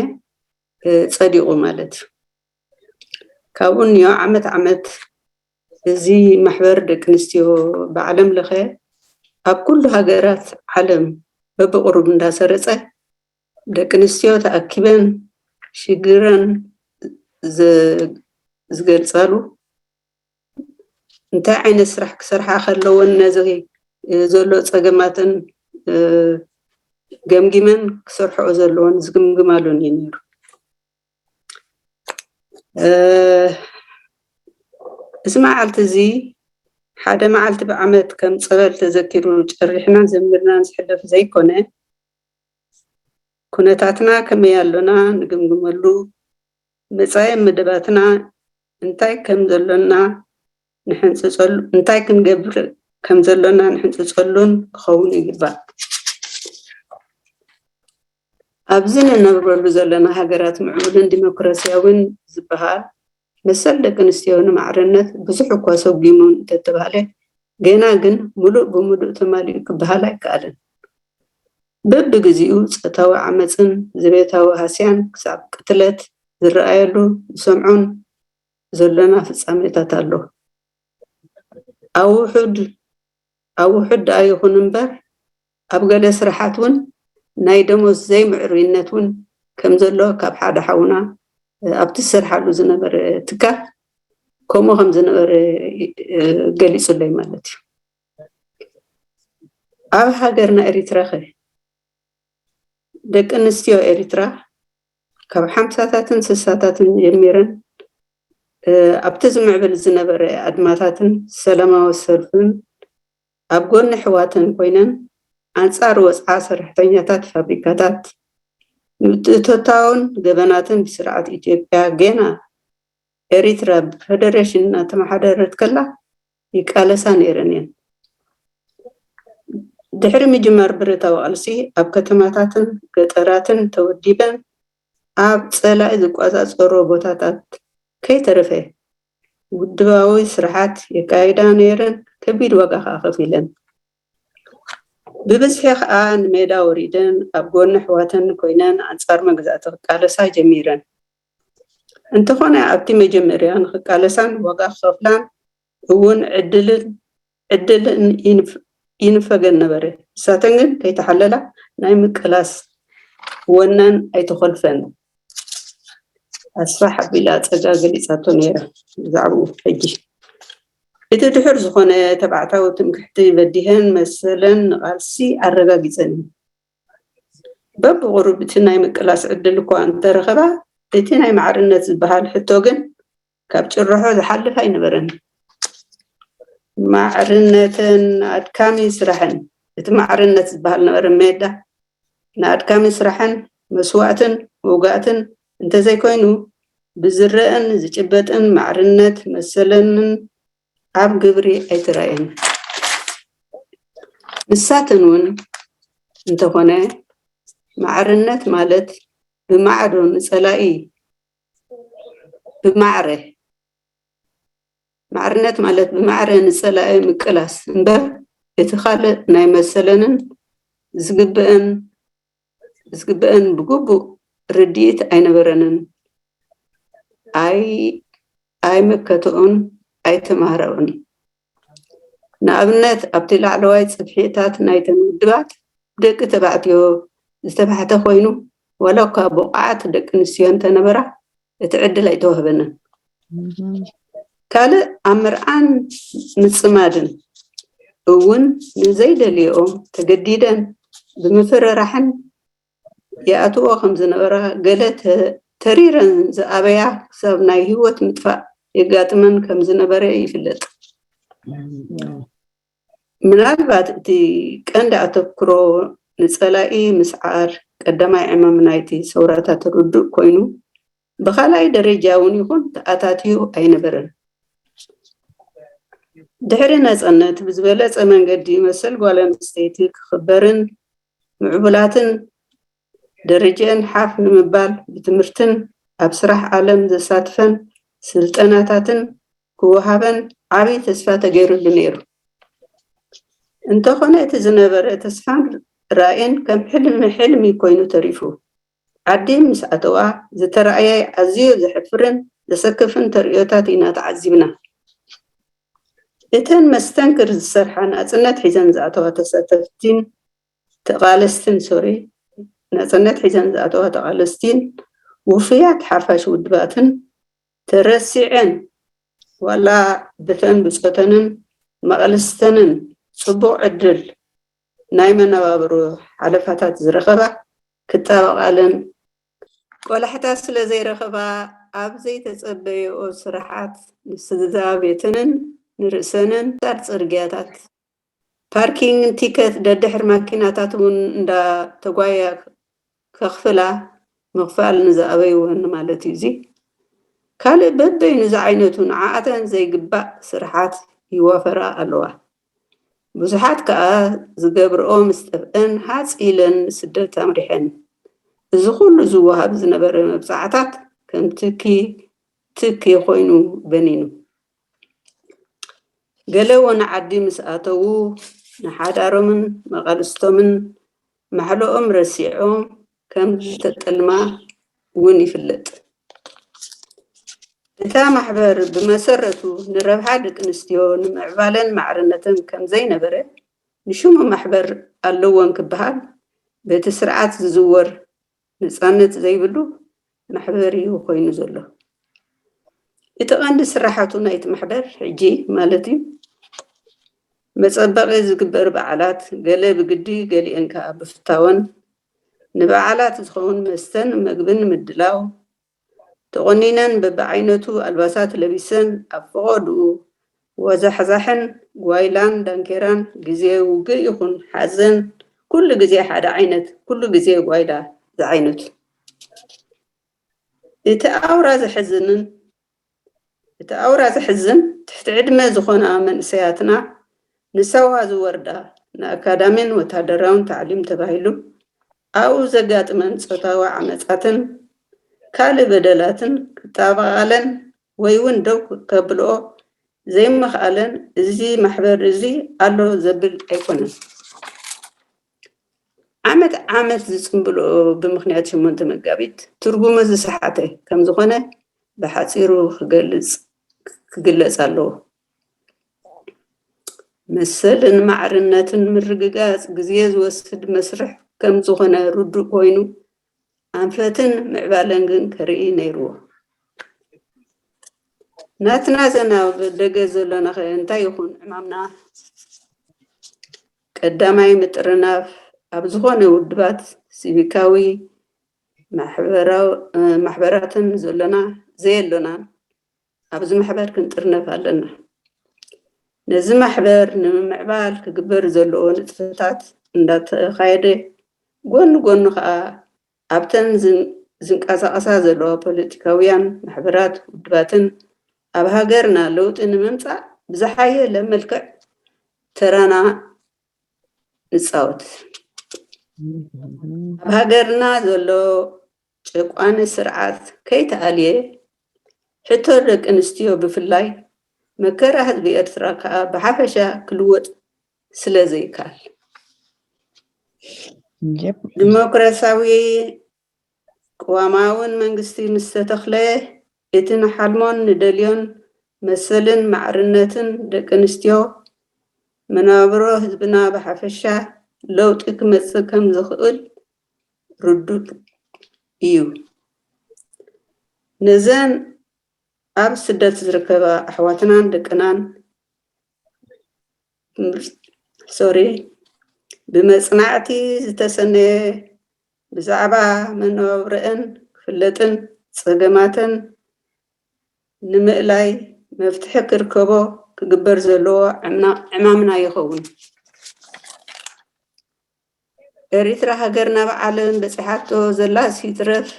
ፀዲቑ ማለት እዩ። ካብኡ እኒኦ ዓመት ዓመት እዚ ማሕበር ደቂ ኣንስትዮ ብዓለም ለኸ ኣብ ኩሉ ሃገራት ዓለም በብቕሩብ እንዳሰረፀ ደቂ ኣንስትዮ ተኣኪበን ሽግረን ዝገልፃሉ እንታይ ዓይነት ስራሕ ክሰርሓ ከለወን ነዚ ዘሎ ፀገማትን ገምጊመን ክሰርሕኦ ዘለወን ዝግምግማሉን እዩ ነይሩ። እዚ መዓልቲ እዚ ሓደ መዓልቲ ብዓመት ከም ፀበል ተዘኪሩ ጨሪሕናን ዘሚርናን ዝሕለፍ ዘይኮነ ኩነታትና ከመይ ኣሎና ንግምግመሉ፣ መጻኢ መደባትና እንታይ ከም ዘሎና ንሕንጽጸሉ፣ እንታይ ክንገብር ከም ዘሎና ንሕንጽጸሉን ክኸውን ይግባእ። ኣብዚ ንነብረሉ ዘለና ሃገራት ምዕቡልን ዲሞክራሲያውን ዝበሃል መሰል ደቂ ኣንስትዮ ንማዕርነት ብዙሕ እኳ ሰጒሙ እንተተባህለ፣ ገና ግን ምሉእ ብምሉእ ተማሊኡ ክበሃል ኣይከኣልን። በብግዜኡ ጾታዊ ዓመጽን ዘቤታዊ ሃስያን ክሳብ ቅትለት ዝረኣየሉ ንሰምዖን ዘሎና ፍጻሜታት ኣሎ። ኣብ ውሑድ ኣብ ውሑድ ደኣ ይኹን እምበር ኣብ ገለ ስራሓት እውን ናይ ደሞዝ ዘይምዕሩይነት እውን ከም ዘሎ ካብ ሓደ ሓውና ኣብቲ ዝሰርሓሉ ዝነበረ ትካል ከምኡ ከም ዝነበረ ገሊጹለይ ማለት እዩ። ኣብ ሃገርና ኤሪትራ ኸ ደቂ ኣንስትዮ ኤሪትራ ካብ ሓምሳታትን ስሳታትን ጀሚረን ኣብቲ ዝምዕብል ዝነበረ ኣድማታትን ሰላማዊ ሰልፍን ኣብ ጎኒ ኣሕዋተን ኮይነን ኣንጻር ወጽዓ ሰራሕተኛታት ፋብሪካታት ምትእትታውን ገበናትን ብስርዓት ኢትዮጵያ ገና ኤሪትራ ብፈደረሽን እናተመሓደረት ከላ ይቃለሳ ነይረን እየን። ድሕሪ ምጅማር ብረታዊ ቃልሲ ኣብ ከተማታትን ገጠራትን ተወዲበን ኣብ ጸላኢ ዝቆጻጸሮ ቦታታት ከይተረፈ ውድባዊ ስራሓት የካይዳ ነይረን፣ ከቢድ ዋጋ ከኣ ከፊለን። ብብዝሒ ከኣ ንሜዳ ወሪደን ኣብ ጎኒ ኣሕዋተን ኮይነን ኣንጻር መግዛእቲ ክቃለሳ ጀሚረን። እንተኾነ ኣብቲ መጀመርያ ንክቃለሳን ዋጋ ክኸፍላን እውን ዕድልን ዕድልን ይንፈገን ነበረ። ንሳተን ግን ከይተሓለላ ናይ ምቅላስ ወነን ኣይተኾልፈን። ኣስፋሕ ኣቢላ ጸጋ ገሊጻቶ ነይራ ብዛዕባኡ። ሕጂ እቲ ድሑር ዝኾነ ተባዕታዊ ትምክሕቲ በዲሀን መሰለን ንቓልሲ ኣረጋጊጸን እዩ። በብቑሩብ እቲ ናይ ምቅላስ ዕድል እኳ እንተረኸባ፣ እቲ ናይ ማዕርነት ዝበሃል ሕቶ ግን ካብ ጭርሖ ዝሓልፍ ኣይነበረን። ማዕርነትን ኣድካሚ ስራሕን፣ እቲ ማዕርነት ዝበሃል ነበረ ሜዳ ንኣድካሚ ስራሕን መስዋእትን መውጋእትን እንተዘይኮይኑ ብዝረአን ዝጭበጥን ማዕርነት መሰለንን ኣብ ግብሪ ኣይተራእየን። ንሳተን እውን እንተኾነ ማዕርነት ማለት ብማዕዶ ንጸላኢ ብማዕረ ማዕርነት ማለት ብማዕረ ንጸላኢ ምቅላስ እምበር እቲ ካልእ ናይ መሰለንን ዝግብአን ዝግብአን ብግቡእ ርድኢት ኣይነበረንን። ኣይ ኣይመከተኡን ኣይተማህረኡን። ንኣብነት ኣብቲ ላዕለዋይ ጽፍሒታት ናይተን ውድባት ብደቂ ተባዕትዮ ዝተባሕተ ኮይኑ ዋላ እኳ ብቑዓት ደቂ ኣንስትዮ እንተነበራ እቲ ዕድል ኣይተዋህበንን። ካልእ ኣብ መርዓን ምጽማድን እውን ንዘይደልየኦም ተገዲደን ብምፍርራሕን ይኣትዎ ከም ዝነበራ ገለ ተሪረን ዝኣበያ ክሳብ ናይ ህይወት ምጥፋእ የጋጥመን ከም ዝነበረ ይፍለጥ። ምናልባት እቲ ቀንዲ ኣተክሮ ንጸላኢ ምስዓር ቀዳማይ ዕማም ናይቲ ሰውራታት ርዱእ ኮይኑ ብኻልኣይ ደረጃ እውን ይኹን ተኣታትዩ ኣይነበረን። ድሕሪ ነጸነት ብዝበለጸ መንገዲ መሰል ጓል ኣንስተይቲ ክኽበርን ምዕቡላትን ደረጀአን ሓፍ ንምባል ብትምህርትን ኣብ ስራሕ ዓለም ዘሳትፈን ስልጠናታትን ክወሃበን ዓብዪ ተስፋ ተገይሩሉ ነይሩ። እንተኾነ እቲ ዝነበረ ተስፋን ራእይን ከም ሕልሚ ሕልሚ ኮይኑ ተሪፉ። ዓዲ ምስ ኣተዋ ዝተራእየ ኣዝዩ ዘሕፍርን ዘሰክፍን ተርእዮታት ኢና ተዓዚብና። እተን መስተንክር ዝሰርሓ ናጽነት ሒዘን ዝኣተዋ ተሳተፍቲን ተቓለስትን ሶሪ ናጽነት ሒዘን ዝኣተዋ ተቓለስቲን ውፉያት ሓፋሽ ውድባትን ተረሲዐን ዋላ ብተን ብጾተንን መቐልስተንን ጽቡቕ ዕድል ናይ መነባብሮ ሓለፋታት ዝረኸባ ክጣበቓለን ቆላሕታ ስለ ዘይረኸባ ኣብ ዘይተጸበየኦ ስራሓት ንስድራ ቤተንን ንርእሰንን ዳር ጽርግያታት ፓርኪንግ ቲከት ደድሕር ማኪናታት እውን እንዳተጓያ ከኽፍላ ምኽፋል ንዝኣበይወን ማለት እዩ። እዚ ካልእ በበይኑ ዝዓይነቱ ንዓኣተን ዘይግባእ ስርሓት ይዋፈራ ኣለዋ። ብዙሓት ከኣ ዝገብርኦ ምስ ጠፍአን ሃጽ ኢለን ንስደት ኣምሪሐን። እዚ ኩሉ ዝወሃብ ዝነበረ መብጻዕታት ከም ትኪ ትኪ ኮይኑ በኒኑ። ገለ ወን ዓዲ ምስ ኣተዉ ንሓዳሮምን መቓልስቶምን ማሕለኦም ረሲዖም ከም ዝተጠልማ እውን ይፍለጥ። እታ ማሕበር ብመሰረቱ ንረብሓ ደቂ ኣንስትዮ ንምዕባለን ማዕርነትን ከም ዘይነበረ ንሽሙ ማሕበር ኣለወን ክበሃል በቲ ስርዓት ዝዝወር ነፃነት ዘይብሉ ማሕበር እዩ ኮይኑ ዘሎ። እቲ ቀንዲ ስራሓቱ ናይቲ ማሕበር ሕጂ ማለት እዩ መፀበቂ ዝግበር በዓላት ገለ ብግዲ ገሊአን ከዓ ብፍታወን ንበዓላት ዝኸውን መስተን መግብን ምድላው ተቆኒነን በብዓይነቱ ኣልባሳት ለቢሰን ኣብ ፈቐድኡ ወዛሕዛሕን ጓይላን ዳንኬራን ግዜ ውግእ ይኹን ሓዘን ኩሉ ግዜ ሓደ ዓይነት ኩሉ ግዜ ጓይላ ዝዓይነቱ እቲ ኣውራ ዘሕዝንን እቲ ኣውራ ዘሕዝን ትሕቲ ዕድመ ዝኾና መንእሰያትና ንሳዋ ዝወርዳ ንኣካዳሚን ወታደራውን ታዕሊም ተባሂሉ ኣብኡ ዘጋጥመን ፆታዊ ዓመፃትን ካልእ በደላትን ክጣበቓለን ወይ እውን ደው ከብልኦ ዘይምኽኣለን እዚ ማሕበር እዚ ኣሎ ዘብል ኣይኮነን። ዓመት ዓመት ዝፅምብልኦ ብምኽንያት ሸሞንተ መጋቢት ትርጉሙ ዝሰሓተ ከም ዝኾነ ብሓፂሩ ክገልፅ ክግለፅ ኣለዎ። መሰልን ማዕርነትን ምርግጋፅ ግዜ ዝወስድ መስርሕ ከም ዝኾነ ርዱእ ኮይኑ ኣንፈትን ምዕባለን ግን ከርኢ ነይርዎ። ናትና ዘና ደገ ዘሎና ኸ እንታይ ይኹን ዕማምና? ቀዳማይ ምጥርናፍ ኣብ ዝኾነ ውድባት ሲቪካዊ ማሕበራትን ዘሎና ዘየሎናን ኣብዚ ማሕበር ክንጥርነፍ ኣለና። ነዚ ማሕበር ንምምዕባል ክግበር ዘለዎ ንጥፈታት እንዳተኻየደ ጎኒ ጎኒ ከዓ ኣብተን ዝንቀሳቐሳ ዘለዋ ፖለቲካውያን ማሕበራት ውድባትን ኣብ ሃገርና ለውጢ ንምምፃእ ብዝሓየለ መልክዕ ተራና ንፃወት። ኣብ ሃገርና ዘሎ ጨቋኒ ስርዓት ከይተኣልየ ሕቶ ደቂ ኣንስትዮ ብፍላይ መከራ ህዝቢ ኤርትራ ከዓ ብሓፈሻ ክልወጥ ስለ ዘይካል ዲሞክራሲያዊ ቅዋማውን መንግስቲ ምስ ተተኽለ እቲ ንሓልሞን ንደልዮን መሰልን ማዕርነትን ደቂ ኣንስትዮ መናብሮ ህዝብና ብሓፈሻ ለውጢ ክመፅእ ከም ዝኽእል ርዱእ እዩ። ነዘን ኣብ ስደት ዝርከባ ኣሕዋትናን ደቅናን ሶሪ ብመፅናዕቲ ዝተሰነየ ብዛዕባ መነባብረአን ክፍለጥን ፀገማተን ንምእላይ መፍትሒ ክርከቦ ክግበር ዘለዎ ዕማምና ይኸውን። ኤሪትራ ሃገርና ብዓለም በጺሓቶ ዘላስ ይትረፍ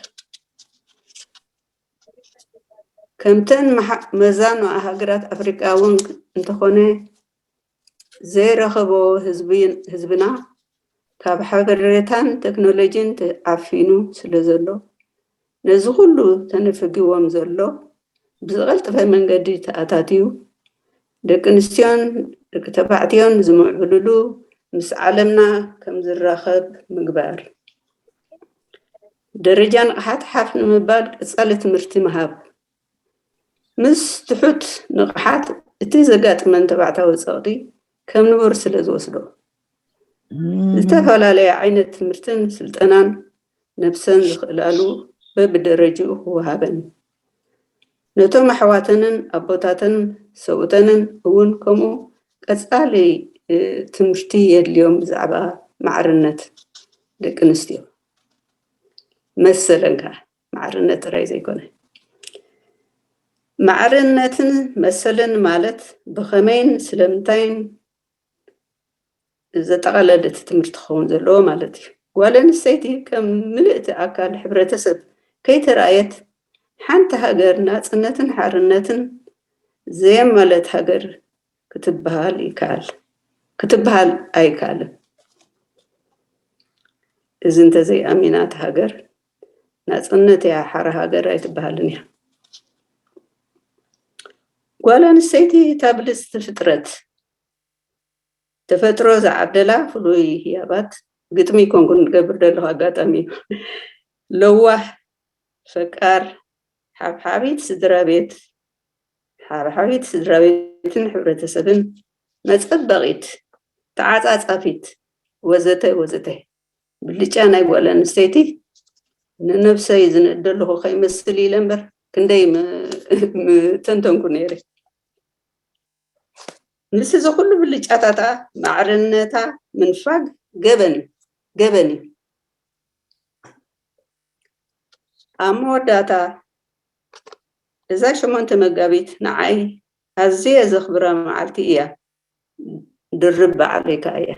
ከምተን መዛኖ ሃገራት ኣፍሪቃ እውን እንተኾነ ዘይረኸቦ ህዝብና ካብ ሓበሬታን ቴክኖሎጂን ተዓፊኑ ስለ ዘሎ ነዚ ኩሉ ተነፈጊዎም ዘሎ ብዝቐልጠፈ መንገዲ ተኣታትዩ ደቂ ኣንስትዮን ደቂ ተባዕትዮን ዝምዕብልሉ ምስ ዓለምና ከም ዝራኸብ ምግባር። ደረጃ ንቕሓት ሓፍ ንምባል ቀጻሊ ትምህርቲ ምሃብ። ምስ ትሑት ንቕሓት እቲ ዘጋጥመን ተባዕታዊ ጸቕጢ ከም ንቡር ስለ ዝወስዶ ዝተፈላለየ ዓይነት ትምህርትን ስልጠናን ነብሰን ዝኽእላሉ በብደረጅኡ ክወሃበን ነቶም ኣሕዋተንን ኣቦታተን ሰብኡተንን እውን ከምኡ ቀጻሊ ትምህርቲ የድልዮም ብዛዕባ ማዕርነት ደቂ ኣንስትዮ መሰለን ከዓ ማዕርነት ጥራይ ዘይኮነ ማዕርነትን መሰልን ማለት ብኸመይን ስለምንታይን ዘጠቓለለ እቲ ትምህርቲ ክኸውን ዘለዎ ማለት እዩ። ጓል ኣንስተይቲ ከም ምልእቲ ኣካል ሕብረተሰብ ከይተራእየት ሓንቲ ሃገር ናጽነትን ሓርነትን ዘየማለት ሃገር ክትበሃል ይከኣል ክትበሃል ኣይከኣልን። እዚ እንተዘይኣሚና እታ ሃገር ናጽነት እያ ሓራ ሃገር ኣይትበሃልን እያ። ጓል ኣንስተይቲ እታ ብልጽቲ ፍጥረት ተፈጥሮ ዝዓደላ ፍሉይ ህያባት ግጥሚ ኮንኩ ንገብር ዘለኹ ኣጋጣሚ እዩ። ለዋህ ፈቃር ሓብሓቢት ስድራ ቤት ሓብሓቢት ስድራ ቤትን ሕብረተሰብን መጸበቒት ተዓጻጻፊት ወዘተ ወዘተ ብልጫ ናይ ጓል ኣንስተይቲ ንነብሰይ ዝንእድ ኣለኹ ከይመስል ኢለ እምበር ክንደይ ምተንተንኩ ነይረ። ምስ እዚ ኩሉ ብልጫታታ ማዕርነታ ምንፋግ ገበን እዩ ገበን እዩ። ኣብ መወዳእታ እዛ ሸሞንተ መጋቢት ንዓይ ኣዝየ ዘኽብራ መዓልቲ እያ። ድርብ በዓለይ ከኣ እያ።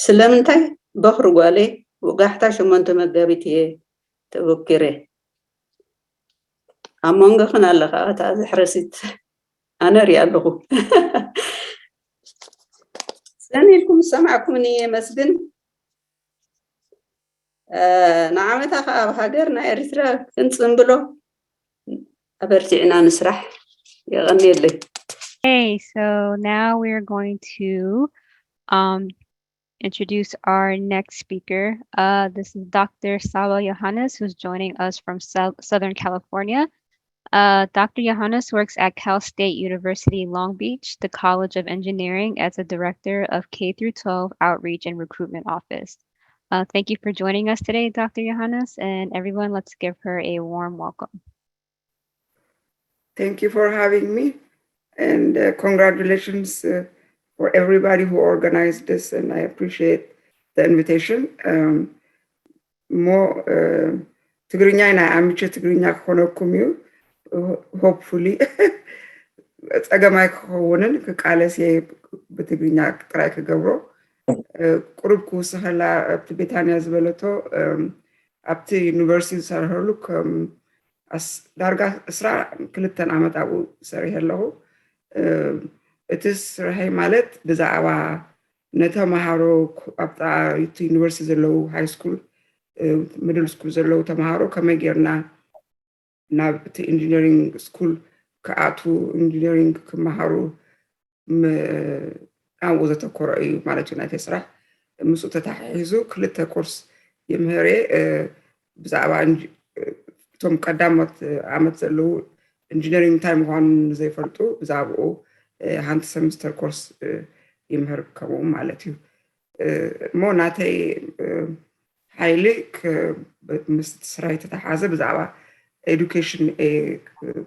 ስለምንታይ በኽሪ ጓለይ ወጋሕታ ሸሞንተ መጋቢት እየ ተበኪረ። ኣብ መንጎኽን ኣለኻ እታ ዘሕረሲት ኣነ ሪኣ ኣለኹ። ሰኒ ኢልኩም ዝሰማዕኩምኒ የመስግን። ንዓመታ ከኣ ኣብ ሃገርና ኤርትራ ክንጽንብሎ ኣበርቲዕና ንስራሕ። የቐንየለይ። Okay, so now we're going to um, introduce our next speaker. Uh, this is Doctor Saba Johannes, who's joining us from Sou- Southern California. Uh, Doctor Johannes works at Cal State University Long Beach, the College of Engineering, as a director of K through twelve Outreach and Recruitment Office. Uh, thank you for joining us today, Doctor Johannes, and everyone, let's give her a warm welcome. Thank you for having me, and uh, congratulations uh, for everybody who organized this, and I appreciate the invitation. Um, more uh, ትግርኛ ኢና ኣምቼ ትግርኛ ክኾነኩም እዩ። Hopefully ጸገማይ ክኸውንን ክቃለስ እየ ብትግርኛ ጥራይ ክገብሮ። ቁሩብ ክውስኸላ ኣብቲ ቤታንያ ዝበለቶ ኣብቲ ዩኒቨርሲቲ ዝሰርሐሉ ከም ዳርጋ ዕስራ ክልተን ዓመት ኣብኡ ሰሪሐ ኣለኹ። እቲ ስርሐይ ማለት ብዛዕባ ንተምሃሮ ኣብታ እቲ ዩኒቨርሲቲ ዘለዉ ሃይ ስኩል ሚድል ስኩል ዘለዉ ተምሃሮ ከመይ ጌርና ናብ እቲ ኢንጂነሪንግ ስኩል ክኣትዉ ኢንጂነሪንግ ክመሃሩ ኣብኡ ዘተኮረ እዩ ማለት እዩ ናይተይ ስራሕ። ምስኡ ተተሓሒዙ ክልተ ኮርስ ይምህር እየ። ብዛዕባ እቶም ቀዳሞት ዓመት ዘለዉ ኢንጂነሪንግ እንታይ ምዃኑ ንዘይፈልጡ ብዛዕባኡ ሓንቲ ሰሚስተር ኮርስ ይምህር ከምኡ ማለት እዩ። እሞ ናተይ ሓይሊ ምስ ስራይ ተተሓዘ ብዛዕባ ኤዱኬሽን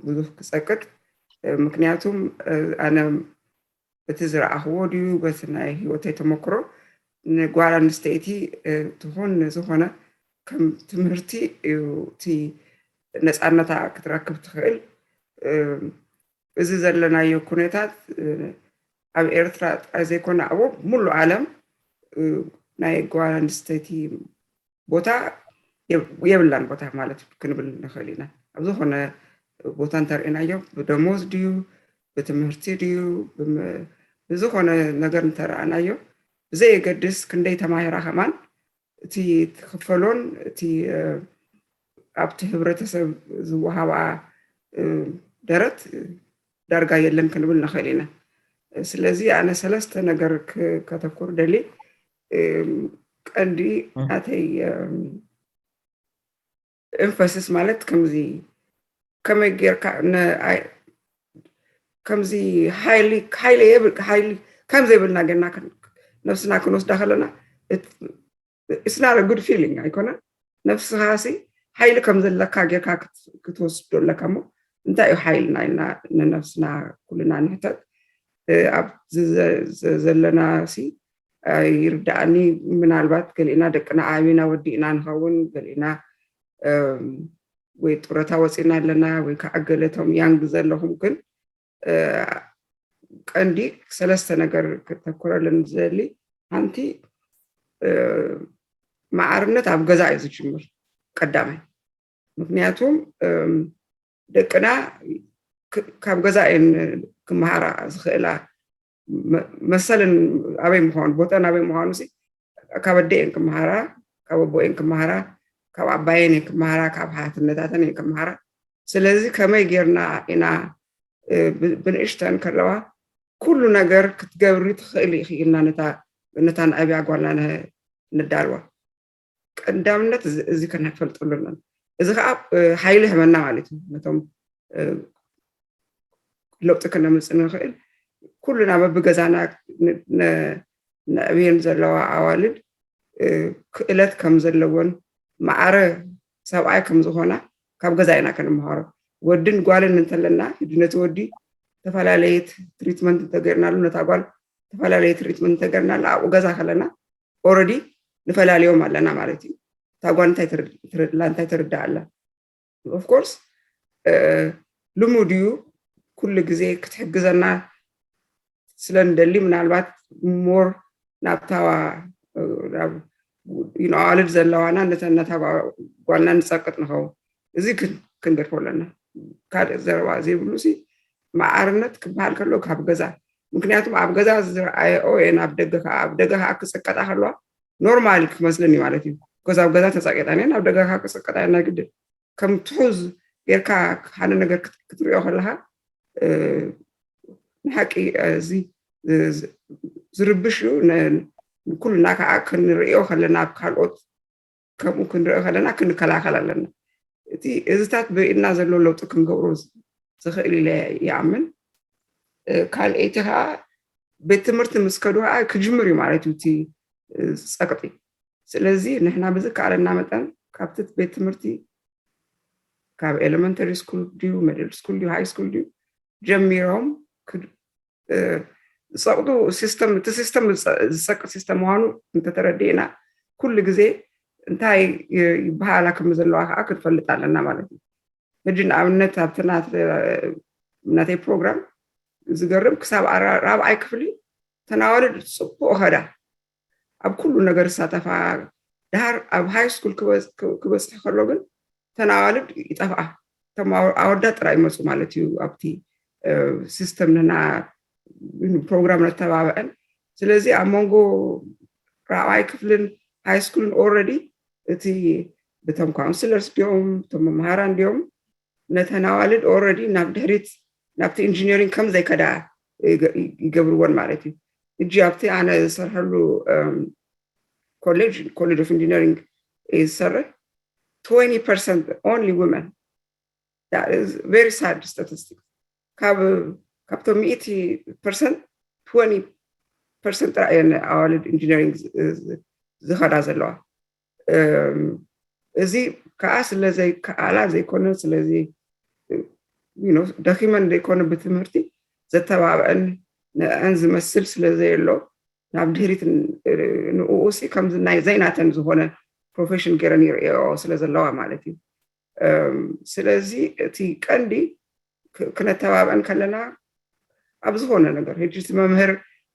ብዙሕ ክፀቅጥ ምክንያቱም ኣነ በቲ ዝረኣኽዎ ድዩ በቲ ናይ ህይወተይ ተመክሮ ንጓል ኣንስተይቲ ትኹን ዝኾነ ከም ትምህርቲ እዩ እቲ ነፃነታ ክትረክብ ትኽእል። እዚ ዘለናዮ ኩነታት ኣብ ኤርትራ ጥራይ ዘይኮነ ኣብ ሙሉእ ዓለም ናይ ጓል ኣንስተይቲ ቦታ የብላን ቦታ ማለት ክንብል ንኽእል ኢና። ኣብ ዝኾነ ቦታ እንተርእናዮ ብደሞዝ ድዩ ብትምህርቲ ድዩ ብዝኾነ ነገር እንተረኣናዮ ብዘየገድስ ክንደይ ተማሂራ ከማን እቲ ትኽፈሎን እቲ ኣብቲ ህብረተሰብ ዝወሃባ ደረት ዳርጋ የለን ክንብል ንኽእል ኢና። ስለዚ ኣነ ሰለስተ ነገር ከተኩር ደሊ ቀንዲ ናተይ ኤምፈሲስ ማለት ከምዚ ከመይ ጌርካ ከምዚ ሓይሊ ሓይሊ የብል ሓይሊ ከም ዘይብልና ጌርና ነብስና ክንወስዳ ከለና it's not a good feeling ኣይኮነ ነብስኻ ሲ ሓይሊ ከም ዘለካ ጌርካ ክትወስዶ ኣለካ እሞ እንታይ እዩ ሓይልና ኢልና ንነብስና ኩልና ንሕተት ኣብ ዘለና ሲ ይርዳእኒ ምናልባት ገሊእና ደቅና ዓብና ወዲእና ንኸውን ገሊእና ወይ ጡረታ ወፂና ኣለና ወይ ከዓ ገለቶም ያንግ ዘለኹም ግን ቀንዲ ሰለስተ ነገር ክተኩረለን ዝደሊ ሓንቲ ማዕርነት ኣብ ገዛ እዩ ዝጅምር ቀዳማይ። ምክንያቱም ደቅና ካብ ገዛ እየን ክመሃራ ዝኽእላ። መሰለን ኣበይ ምዃኑ፣ ቦተን ኣበይ ምዃኑ ካብ ኣደ እየን ክመሃራ፣ ካብ ኣቦ እየን ክመሃራ፣ ካብ ኣባየን እየን ክመሃራ፣ ካብ ሓትነታተን እየን ክመሃራ። ስለዚ ከመይ ጌርና ኢና ብንእሽተን ከለዋ ኩሉ ነገር ክትገብሪ ትኽእሊ ኢኺ ኢልና ነታ ነታ ንዕብያ ጓልና ነዳልዋ። ቀዳምነት እዚ ከነፈልጠሉ ኣለና። እዚ ከዓ ሓይሊ ይህበና ማለት እዩ። ነቶም ለውጢ ክነምፅእ ንኽእል ኩልና በብገዛና ነዕብየን ዘለዋ ኣዋልድ ክእለት ከም ዘለወን ማዕረ ሰብኣይ ከም ዝኾና ካብ ገዛ ኢና ከነምሃሮ። ወድን ጓልን እንተለና ሕጂ ነቲ ወዲ ዝተፈላለየ ትሪትመንት እንተገርናሉ፣ ነታ ጓል ዝተፈላለየ ትሪትመንት እንተገርናሉ ኣብኡ ገዛ ከለና ኦረዲ ንፈላልዮም ኣለና ማለት እዩ። እታ ጓል እንታይ ትርድእ ኣላ? ኦፍኮርስ ልሙድ እዩ። ኩሉ ግዜ ክትሕግዘና ስለ ንደሊ ምናልባት ሞር ናብታ ኣዋልድ ዘለዋና ነታ ጓልና ንፀቅጥ ንኸውን። እዚ ክንገድፎ ኣለና። ካልእ ዘረባ ዘይብሉ ሲ ማዕርነት ክበሃል ከሎ ካብ ገዛ፣ ምክንያቱም ኣብ ገዛ ዝረኣየኦ እየን ኣብ ደገ ከዓ ኣብ ደገ ከዓ ክፅቀጣ ከለዋ ኖርማል ክመስለኒ ማለት እዩ። ገዛ ኣብ ገዛ ተፃቂጣን እየን ኣብ ደገ ከዓ ክፅቀጣ እየን ናይ ግድን። ከም ትሑዝ ጌርካ ሓደ ነገር ክትሪኦ ከለካ ንሓቂ እዚ ዝርብሽ እዩ። ንኩልና ከዓ ክንሪኦ ከለና ኣብ ካልኦት ከምኡ ክንሪኦ ከለና ክንከላከል ኣለና። እቲ እዚታት ብኢድና ዘሎ ለውጢ ክንገብሮ ዝኽእል ኢለ ይኣምን። ካልኣይቲ ከዓ ቤት ትምህርቲ ምስ ከዱ ከዓ ክጅምር እዩ ማለት እዩ እቲ ፀቅጢ። ስለዚ ንሕና ብዝከኣለና መጠን ካብቲ ቤት ትምህርቲ ካብ ኤሌመንተሪ ስኩል ድዩ ሚድል ስኩል ድዩ ሃይ ስኩል ድዩ ጀሚሮም ዝፀቅጡ ሲስተም እቲ ሲስተም ዝፀቅጥ ሲስተም ምኳኑ እንተተረዲእና ኩሉ ግዜ እንታይ ይበሃላ ከም ዘለዋ ከዓ ክንፈልጥ ኣለና ማለት እዩ። ሕጂ ንኣብነት ኣብቲ ናተይ ፕሮግራም ዝገርም ክሳብ ራብዓይ ክፍሊ ተናዋልድ ፅቡቅ ከዳ ኣብ ኩሉ ነገር ዝሳተፋ ድሃር ኣብ ሃይ ስኩል ክበፅሒ ከሎ ግን ተናዋልድ ይጠፍኣ። እቶም ኣወዳት ጥራይ ይመፁ ማለት እዩ። ኣብቲ ሲስተም ንና ፕሮግራም ነተባብዐን። ስለዚ ኣብ መንጎ ራብዓይ ክፍልን ሃይ ስኩልን ኦረዲ እቲ ብቶም ካውንስለርስ ድዮም እቶም መምሃራን ድዮም ነተን ኣዋልድ ኦረዲ ናብ ድሕሪት ናብቲ ኢንጂነሪንግ ከም ዘይከዳ ይገብርዎን ማለት እዩ። እጂ ኣብቲ ኣነ ዝሰርሐሉ ኮሌጅ ኮሌጅ ኦፍ ኢንጂነሪንግ ዝሰርሕ twenty percent only women. That is very sad statistics. ካብ ካብቶም ሚእቲ ፐርሰንት twenty percent ጥራይ እየን ኣዋልድ ኢንጂነሪንግ ዝኸዳ ዘለዋ። እዚ ከዓ ስለ ዘይከኣላ ዘይኮነ ስለዚ ደኺመን ዘይኮነ ብትምህርቲ ዘተባብዐን ንዕን ዝመስል ስለ ዘየሎ ናብ ድህሪት ንኡ ሲ ከምዚ ናይ ዘይናተን ዝኾነ ፕሮፌሽን ገይረን ይርእዮ ስለ ዘለዋ ማለት እዩ። ስለዚ እቲ ቀንዲ ክነተባብዐን ከለና ኣብ ዝኾነ ነገር ሕጂ መምህር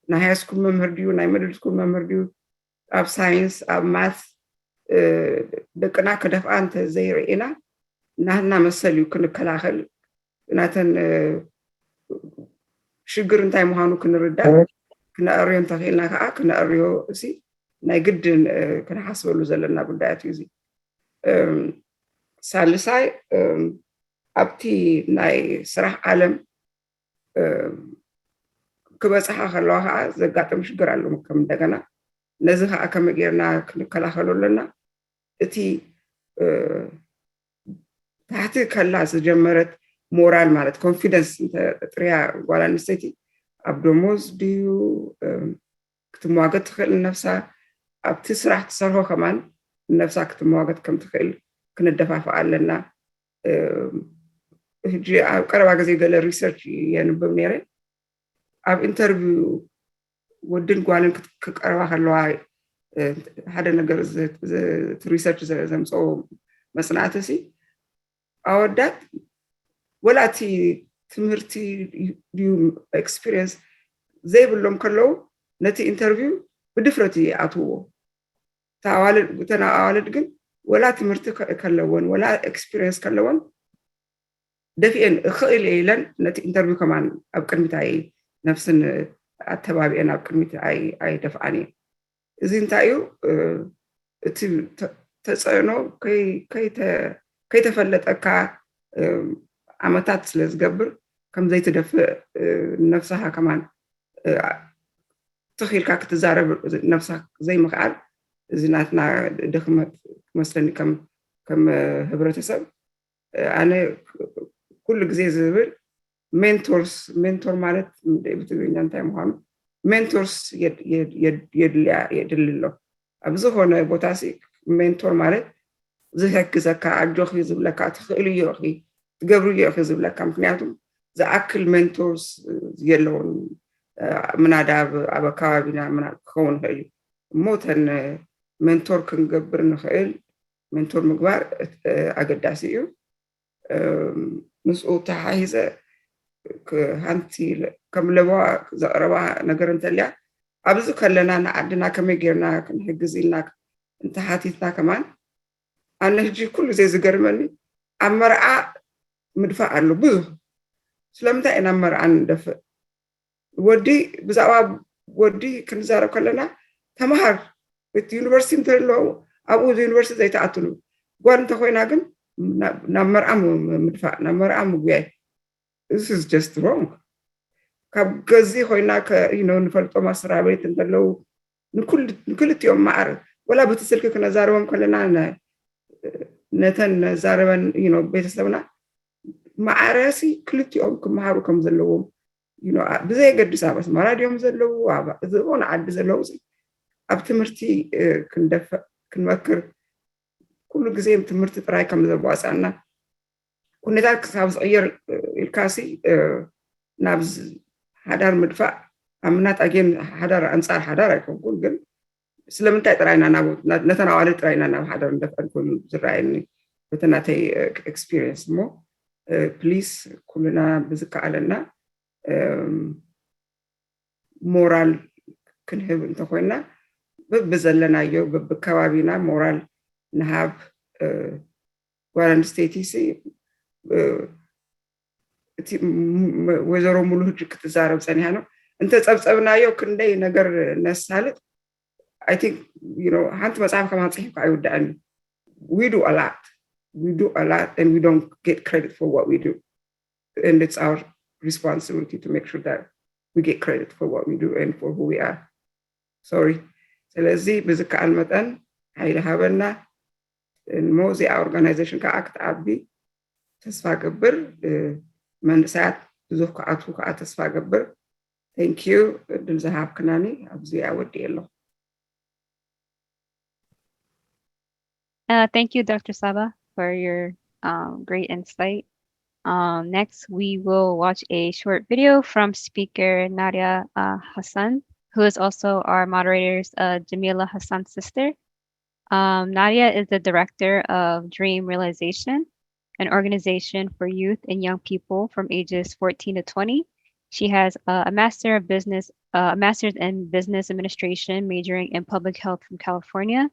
ናይ ሃይ ስኩል መምህር ድዩ ናይ ሚድል ስኩል መምህር ድዩ ኣብ ሳይንስ ኣብ ማት ደቅና ክደፍኣ እንተ ዘይርኢና ናህና መሰል እዩ ክንከላኸል ናተን ሽግር እንታይ ምዃኑ ክንርዳእ ክነዕርዮ እንተኽኢልና ከዓ ክነዕርዮ እሲ ናይ ግድን ክንሓስበሉ ዘለና ጉዳያት እዩ። እዚ ሳልሳይ ኣብቲ ናይ ስራሕ ዓለም ክበፅሓ ከለዋ ከዓ ዘጋጥም ሽግር ኣሎ። ከም እንደገና ነዚ ከዓ ከመይ ጌርና ክንከላኸሉ ኣለና? እቲ ታሕቲ ከላ ዝጀመረት ሞራል ማለት ኮንፊደንስ እንተጥርያ ጓል ኣንስተይቲ ኣብ ደሞዝ ድዩ ክትመዋገድ ትኽእል ነፍሳ ኣብቲ ስራሕ ትሰርሖ ከማን ነፍሳ ክትመዋገድ ከም ትኽእል ክነደፋፍኣ ኣለና። ሕጂ ኣብ ቀረባ ግዜ ገለ ሪሰርች የንብብ ነይረ። ኣብ ኢንተርቪው ወድን ጓልን ክቀርባ ከለዋ ሓደ ነገር ሪሰርች ዘምፀኦ መፅናዕቲ ሲ ኣወዳት ወላ እቲ ትምህርቲ ድዩ ኤክስፒሪየንስ ዘይብሎም ከለዉ ነቲ ኢንተርቪው ብድፍረት ይኣትውዎ። ኣዋልድ እተን ኣዋልድ ግን ወላ ትምህርቲ ከለወን ወላ ኤክስፒሪየንስ ከለወን ደፊኤን እኽእል እየ ኢለን ነቲ ኢንተርቪው ከማን ኣብ ቅድሚት ኣይ ነፍስን ኣተባቢኤን ኣብ ቅድሚት ኣይደፍኣን እየ። እዚ እንታይ እዩ? እቲ ተፅዕኖ ከይተፈለጠካ ዓመታት ስለ ዝገብር ከም ዘይትደፍእ ነፍስኻ ከማን ትኽኢልካ ክትዛረብ ነፍስኻ ዘይምኽኣል እዚ ናትና ድኽመት ክመስለኒ ከም ህብረተሰብ ኣነ ኩሉ ግዜ ዝብል ሜንቶርስ ሜንቶር ማለት ብትግርኛ እንታይ ምዃኑ ሜንቶርስ የድልያ የድሊ ኣሎ ኣብ ዝኾነ ቦታ ሲ ሜንቶር ማለት ዝሕግዘካ ኣጆኺ ዝብለካ ትኽእልዮ ኢኺ ትገብርዮ ኢኺ ዝብለካ ምክንያቱም ዝኣክል ሜንቶርስ የለውን ምናዳ ኣብ ኣካባቢና ክኸውን ይኽእል እዩ እሞ እተን ሜንቶር ክንገብር ንኽእል ሜንቶር ምግባር ኣገዳሲ እዩ ምስኡ ተሓሂዘ ሓንቲ ከም ለበዋ ዘቕረባ ነገር እንተልያ ኣብዚ ከለና ንዓድና ከመይ ጌርና ክንሕግዝ ኢልና እንተሓቲትና ከማን ኣነ ሕጂ ኩሉ ዘይ ዝገርመኒ ኣብ መርዓ ምድፋእ ኣሎ ብዙ ስለምንታይ ኢና መርዓ ንደፍእ ወዲ ብዛዕባ ወዲ ክንዛረብ ከለና ተምሃር እቲ ዩኒቨርሲቲ እንተለዉ ኣብኡ ዩኒቨርሲቲ ዘይተኣትሉ ጓል እንተኮይና ግን ናብ መርዓ ምድፋእ ናብ መርዓ ምጉያይ this is just wrong ካብ ገዚ ኮይና ንፈልጦም ኣስራ ቤት እንተለዉ ንክልቲኦም ማዕረ ወላ በቲ ስልኪ ክነዛርቦም ከለና ነተን ነዛረበን ቤተሰብና ማዕረሲ ክልቲኦም ክመሃሩ ከም ዘለዎም ብዘየገድስ ኣብ ኣስመራ ድዮም ዘለዉ ዝኾነ ዓዲ ዘለዉ ኣብ ትምህርቲ ክንደፍእ ክንመክር ኩሉ ግዜ ትምህርቲ ጥራይ ከም ዘዋፅኣና ኩነታት ክሳብ ዝቕየር ኢልካሲ ናብ ሓዳር ምድፋእ ኣምናት ኣጌን ሓዳር ኣንፃር ሓዳር ኣይኮንኩን ግን ስለምንታይ ጥራይና ናብ ነተን ኣዋልድ ጥራይና ናብ ሓዳር እንደፍአን ኮይኑ ዝረኣየኒ በቲ ናተይ ኤክስፒሪየንስ እሞ ፕሊስ ኩልና ብዝከኣለና ሞራል ክንህብ እንተኮይና በብዘለናዮ በብከባቢና ሞራል ንሃብ ጓል ኣንስተይቲ ሲ እቲ ወይዘሮ ሙሉ ህጂ ክትዛረብ ፀኒሃ ነው እንተፀብፀብናዮ ክንደይ ነገር ነሳልጥ I think ሓንቲ መፅሓፍ ከማን ፅሒፍካ ኣይውዳእን we do a lot we do a lot and we don't get credit for what we do and it's our responsibility to make sure that we get credit for what we do and for who we are sorry ስለዚ ብዝከኣል መጠን ሓይሊ ሃበና እሞ እዚኣ ኦርጋናይዜሽን ከዓ ክትዓቢ ተስፋ ገብር መንእሰያት ብዙሕ ክኣትዉ ከዓ ተስፋ ገብር thank you እድል ዝሃብክናኒ ኣብዚ ኣወዲእ ኣለኹ Uh, thank you, Doctor Saba, for your um, great insight. Um, next, we will watch a short video from speaker Nadia uh, Hassan, who is also our moderator's uh, Jamila Hassan's sister. Um, Nadia is the director of Dream Realization, an organization for youth and young people from ages fourteen to twenty. She has uh, a master of business, uh, a master's in business administration, majoring in public health from California.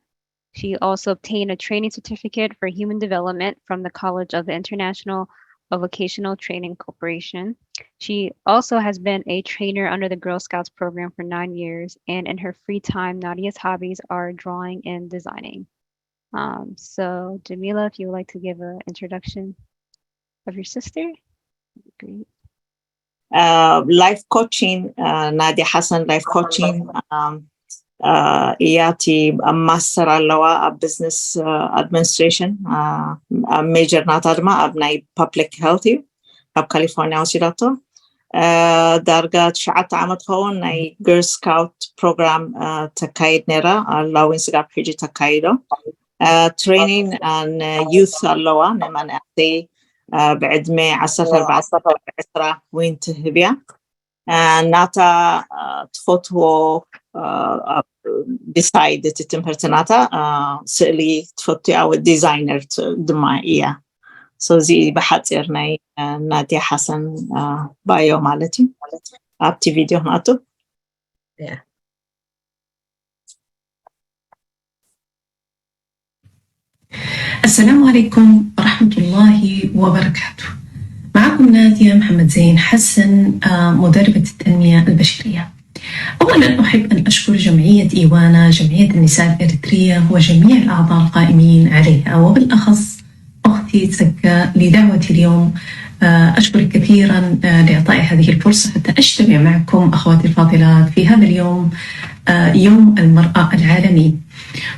She also obtained a training certificate for human development from the College of the International Vocational Training Corporation. She also has been a trainer under the Girl Scouts program for nine years, and in her free time, Nadia's hobbies are drawing and designing. Um, so, Jamila, if you would like to give an introduction of your sister, great. ላይፍ ኮቺን ናድያ ሓሰን ላይፍ ኮቺን እያ እቲ ኣብ ማስተር ኣለዋ ኣብ ቢዝነስ ኣድሚኒስትሬሽን ኣብ ሜጀር ናታ ድማ ኣብ ናይ ፐብሊክ ሄልት እዩ ኣብ ካሊፎርኒያ ወሲዳቶ ዳርጋ ትሽዓተ ዓመት ኸውን ናይ ገርል ስካውት ፕሮግራም ተካይድ ነይራ ኣላዊን ስጋብ ሕጂ ተካይዶ ትሬኒን ንዩት ኣለዋ ንመናእሰይ ብዕድመ ዓሰርተ ኣርባዕተ ዕስራ ዊን ትህብ እያ ናታ ትፈትዎ ዲሳይድ እቲ ትምህርቲ ናታ ስእሊ ትፈቱ እያ ወይ ዲዛይነር ድማ እያ ሶዚ ብሓፂር ናይ ናድያ ሓሰን ባዮ ማለት እዩ ኣብቲ ቪድዮ ክንኣቱ السلام عليكم ورحمة الله وبركاته. معكم نادية محمد زين حسن، آه، مدربة التنمية البشرية. أولًا، أحب أن أشكر جمعية إيوانا، جمعية النساء الإريترية، وجميع الأعضاء القائمين عليها، وبالأخص أختي تسكا لدعوتي اليوم. آه، أشكرك كثيرًا، آه، لإعطائي هذه الفرصة حتى أجتمع معكم أخواتي الفاضلات في هذا اليوم، آه، يوم المرأة العالمي.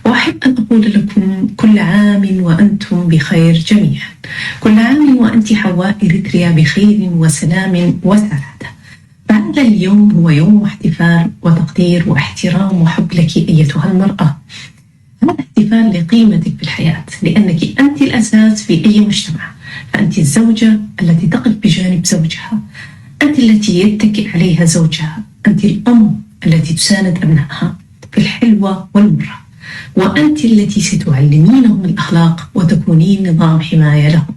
وأحب أن أقول لكم كل عام وأنتم بخير جميعًا. كل عام وأنت حواء إريتريا بخير وسلام وسعادة. فهذا اليوم هو يوم احتفال وتقدير واحترام وحب لك أيتها المرأة. هذا احتفال لقيمتك في الحياة، لأنك أنت الأساس في أي مجتمع. فأنت الزوجة التي تقف بجانب زوجها، أنت التي يتكئ عليها زوجها، أنت الأم التي تساند أبنائها في الحلوة والمرة، وأنت التي ستعلمينهم الأخلاق وتكونين نظام حماية لهم.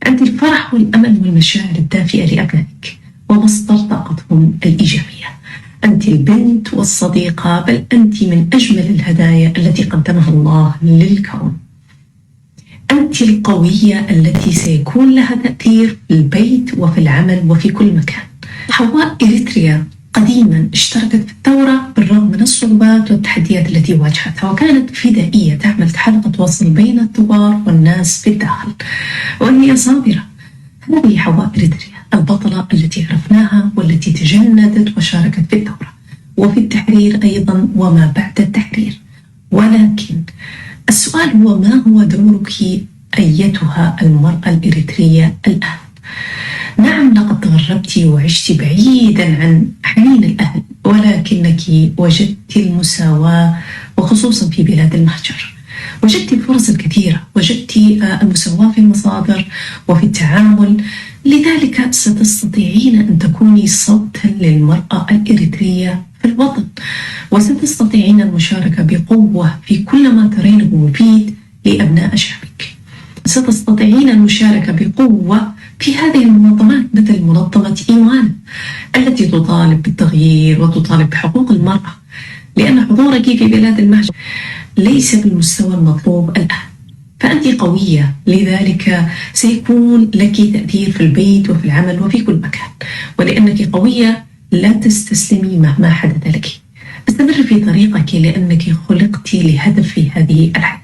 أنت الفرح والأمل والمشاعر الدافئة لأبنائك ومصدر طاقتهم الإيجابية. أنت البنت والصديقة، بل أنت من أجمل الهدايا التي قدمها الله للكون. أنت القوية التي سيكون لها تأثير في البيت وفي العمل وفي كل مكان. حواء إريتريا قديمًا اشتركت في الثورة بالرغم من الصعوبات والتحديات التي واجهتها، وكانت فدائية تعمل كحلقة وصل بين الثوار والناس في الداخل، وهي صابرة. هذه حواء إريتريا البطلة التي عرفناها والتي تجندت وشاركت في الثورة وفي التحرير أيضًا وما بعد التحرير. ولكن السؤال هو: ما هو دورك أيتها المرأة الإريترية الآن؟ نعم، لقد تغربت وعشت بعيدًا عن حنين الأهل، ولكنك وجدت المساواة، وخصوصًا في بلاد المهجر. وجدت الفرص الكثيرة، وجدت، آه، المساواة في المصادر وفي التعامل. لذلك ستستطيعين أن تكوني صوتًا للمرأة الإريترية في الوطن، وستستطيعين المشاركة بقوة في كل ما ترينه مفيد لأبناء شعبك. ستستطيعين المشاركة بقوة في هذه المنظمات، مثل منظمة إيوانا التي تطالب بالتغيير وتطالب بحقوق المرأة، لأن حضورك في بلاد المهجر ليس بالمستوى المطلوب الآن. فأنت قوية، لذلك سيكون لك تأثير في البيت وفي العمل وفي كل مكان. ولأنك قوية، لا تستسلمي مهما حدث لك. استمر في طريقك، لأنك خلقت لهدف في هذه الحياة.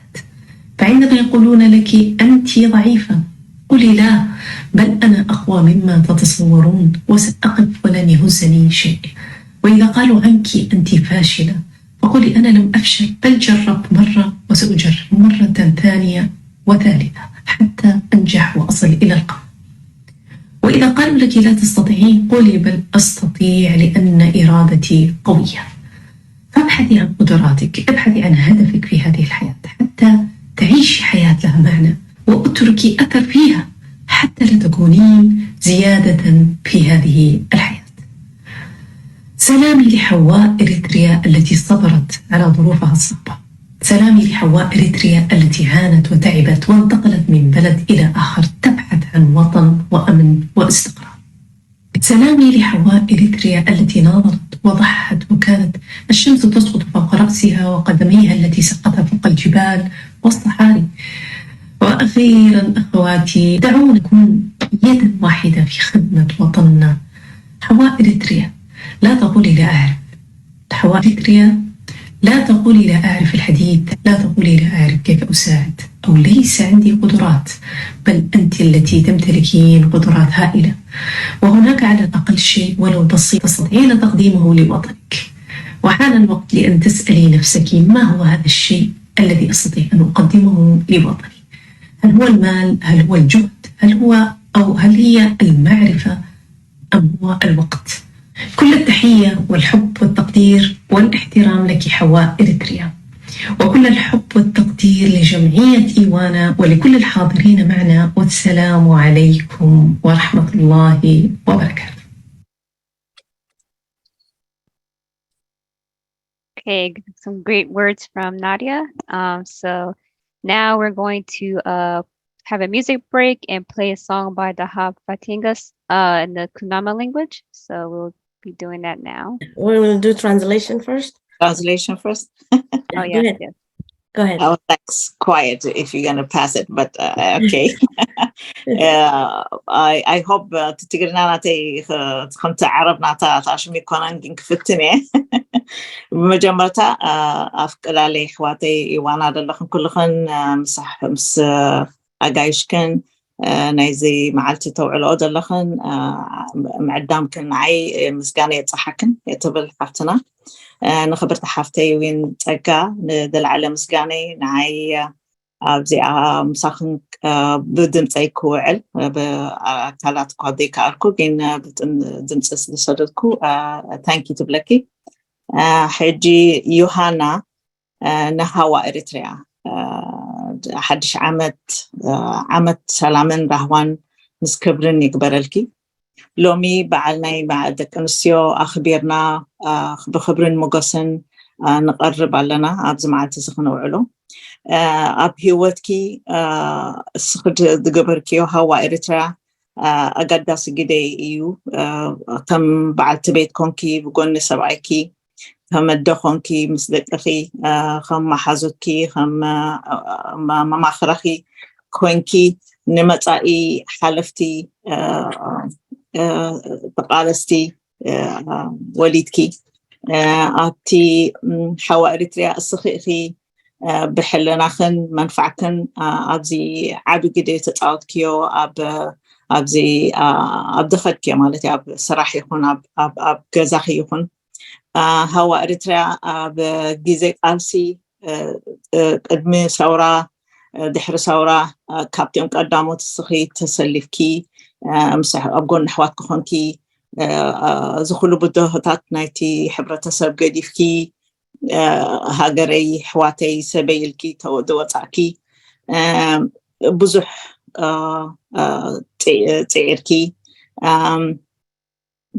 فعندما يقولون لك: "أنت ضعيفة"، قولي: "لا، بل أنا أقوى مما تتصورون، وسأقف ولن يهزني شيء". وإذا قالوا عنك: "أنت فاشلة"، فقولي: "أنا لم أفشل، بل جربت مرة وسأجرب مرة ثانية وثالثة حتى أنجح وأصل إلى القمة". وإذا قالوا لك: "لا تستطيعين"، قولي: "بل أستطيع، لأن إرادتي قوية". فابحثي عن قدراتك، ابحثي عن هدفك في هذه الحياة حتى تعيشي حياة لها معنى، واتركي أثر فيها حتى لا تكونين زيادة في هذه الحياة. سلامي لحواء إريتريا التي صبرت على ظروفها الصعبة. سلامي لحواء إريتريا التي عانت وتعبت وانتقلت من بلد إلى آخر تبحث عن وطن وأمن واستقرار. سلامي لحواء إريتريا التي ناضلت وضحت وكانت الشمس تسقط فوق رأسها وقدميها التي سقطها فوق الجبال والصحاري. وأخيرًا أخواتي، دعونا نكون يدًا واحدة في خدمة وطننا. حواء إريتريا، لا تقولي لا أعرف. حواء إريتريا، لا تقولي لا أعرف الحديث، لا تقولي لا أعرف كيف أساعد، أو ليس عندي قدرات، بل أنت التي تمتلكين قدرات هائلة، وهناك على الأقل شيء ولو بسيط تستطيعين تقديمه لوطنك. وحان الوقت لأن تسألي نفسك: ما هو هذا الشيء الذي أستطيع أن أقدمه لوطني؟ هل هو المال؟ هل هو الجهد؟ هل هو، أو هل هي المعرفة؟ أم هو الوقت؟ كل التحية والحب والتقدير والاحترام لك حواء إريتريا، وكل الحب والتقدير لجمعية إيوانا ولكل الحاضرين معنا، والسلام عليكم ورحمة الله وبركاته. Okay, some great words from Nadia. Um, so now we're going to uh, have a music break and play a song by the Hab Fatingas uh, in the Kunama language. So we'll be doing that now. We will do translation first. Translation first. Oh, Go yes, ahead. Yes. Go ahead. I was like s- quiet if you're gonna pass it, but uh, okay. Uh, I I hope uh, ትግርኛ ናተይ ኸ- ከምቲ ዓረብ ናታ ታሽም ይኮነን ግን ክፍትን እየ። ብመጀመርታ uh, ኣፍቅላለይ ኣሕዋተይ ይዋና ዘለኹም ኩልኽን uh, ምስ ኣሕ- ምስ uh, ኣጋይሽክን uh, ናይዚ መዓልቲ ተውዕልኦ ዘለኽን uh, ምዕዳምክን ንዓይ uh, ምስጋና የብፅሓክን የትብል ሓፍትና። Uh, ንኽብርቲ ሓፍተይ እውን ፀጋ ንዝለዓለ ምስጋነይ ንዓይ uh, ኣብዚኣ ምሳኽን uh, ብድምፀይ ክውዕል uh, ብኣካላት እኳ ዘይከኣልኩ ግን uh, ብጥም- ድምፂ ዝሰደድኩ uh, ታንኪ ትብለኪ። Uh, ሕጂ ዮሃና uh, ንሃዋ ኤሪትሪያ uh, ሓድሽ ዓመት uh, ዓመት ሰላምን ራህዋን ምስ ክብርን ይግበረልኪ። ሎሚ በዓል ናይ በዓል ደቂ ኣንስትዮ ኣኽቢርና uh, ብኽብርን ሞገስን uh, ንቐርብ ኣለና ኣብዚ መዓልቲ እዚ ክንውዕሎ። Uh, ኣብ ህይወትኪ uh, እስኺ ድ- ዝገበርክዮ ሃዋ ኤሪትሪያ uh, ኣገዳሲ ግደ እዩ። Uh, ከም በዓልቲ ቤት ኮንኪ ብጎኒ ሰብኣይኪ ከም ኣደ ኮንኪ ምስ ደቅኺ uh, ከም መሓዙትኪ ከም uh, መ- መማኽረኺ ኮንኪ ንመፃኢ ሓለፍቲ uh, uh, ተቓለስቲ uh, ወሊድኪ uh, ኣብቲ mm, ሓዋ ኤሪትሪያ እስኺ ኢኺ uh, ብሕልናኽን መንፋዕክን uh, ኣብዚ ዓቢ ግደ ተፃወትክዮ ኣብ ኣብዚ uh, ኣብ ደኸድክዮ ማለት እዩ ኣብ ስራሕ ይኹን ኣብ- ኣብ ኣብ ገዛኺ ይኹን Uh, ሃዋ ኤሪትሪያ ኣብ ግዜ ቃልሲ uh, uh, ቅድሚ ሰውራ uh, ድሕሪ ሰውራ uh, ካብቲኦም ቀዳሞት እስኺ ተሰሊፍኪ uh, ምስ ኣብ ጎኒ ኣሕዋት ክኾንኪ uh, uh, እዚ ኩሉ ብድሆታት ናይቲ ሕብረተሰብ ገዲፍኪ uh, ሃገረይ ኣሕዋተይ ሰበይ ኢልኪ ተወ- ዝወፃእኪ uh, ብዙሕ uh, uh, ፅዒ- ፅዒርኪ um,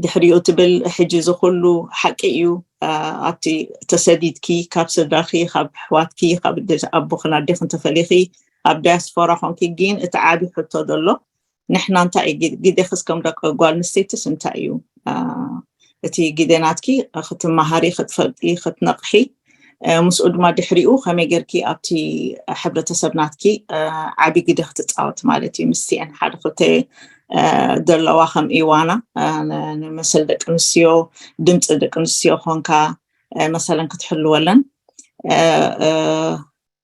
ድሕሪኡ ትብል ሕጂ እዚ ኩሉ ሓቂ እዩ uh, ኣብቲ ተሰዲድኪ ካብ ስድራኺ ካብ ኣሕዋትኪ ካብ ደ- ኣቦኽን ኣዴኽን ተፈሊኺ ኣብ ዳያስፖራ ኮንኪ ግን እቲ ዓቢ ሕቶ ዘሎ ንሕና እንታይ እዩ ግ- ግዴኽስ ከም ደቂ ጓል ኣንስተይትስ እንታይ እዩ Uh, እቲ ግዴ ናትኪ ክትመሃሪ ክትፈልጢ ክትነቕሒ uh, ምስኡ ድማ ድሕሪኡ ከመይ ጌርኪ ኣብቲ ሕብረተሰብ ናትኪ uh, ዓቢ ግደ ክትፃወት ማለት እዩ ምስቲአን ሓደ ክልተ uh, ዘለዋ ከም ኢዋና uh, ን- ንመሰል ደቂ ኣንስትዮ ድምፂ ደቂ ኣንስትዮ ኮንካ uh, መሰለን ክትሕልወለን uh, uh,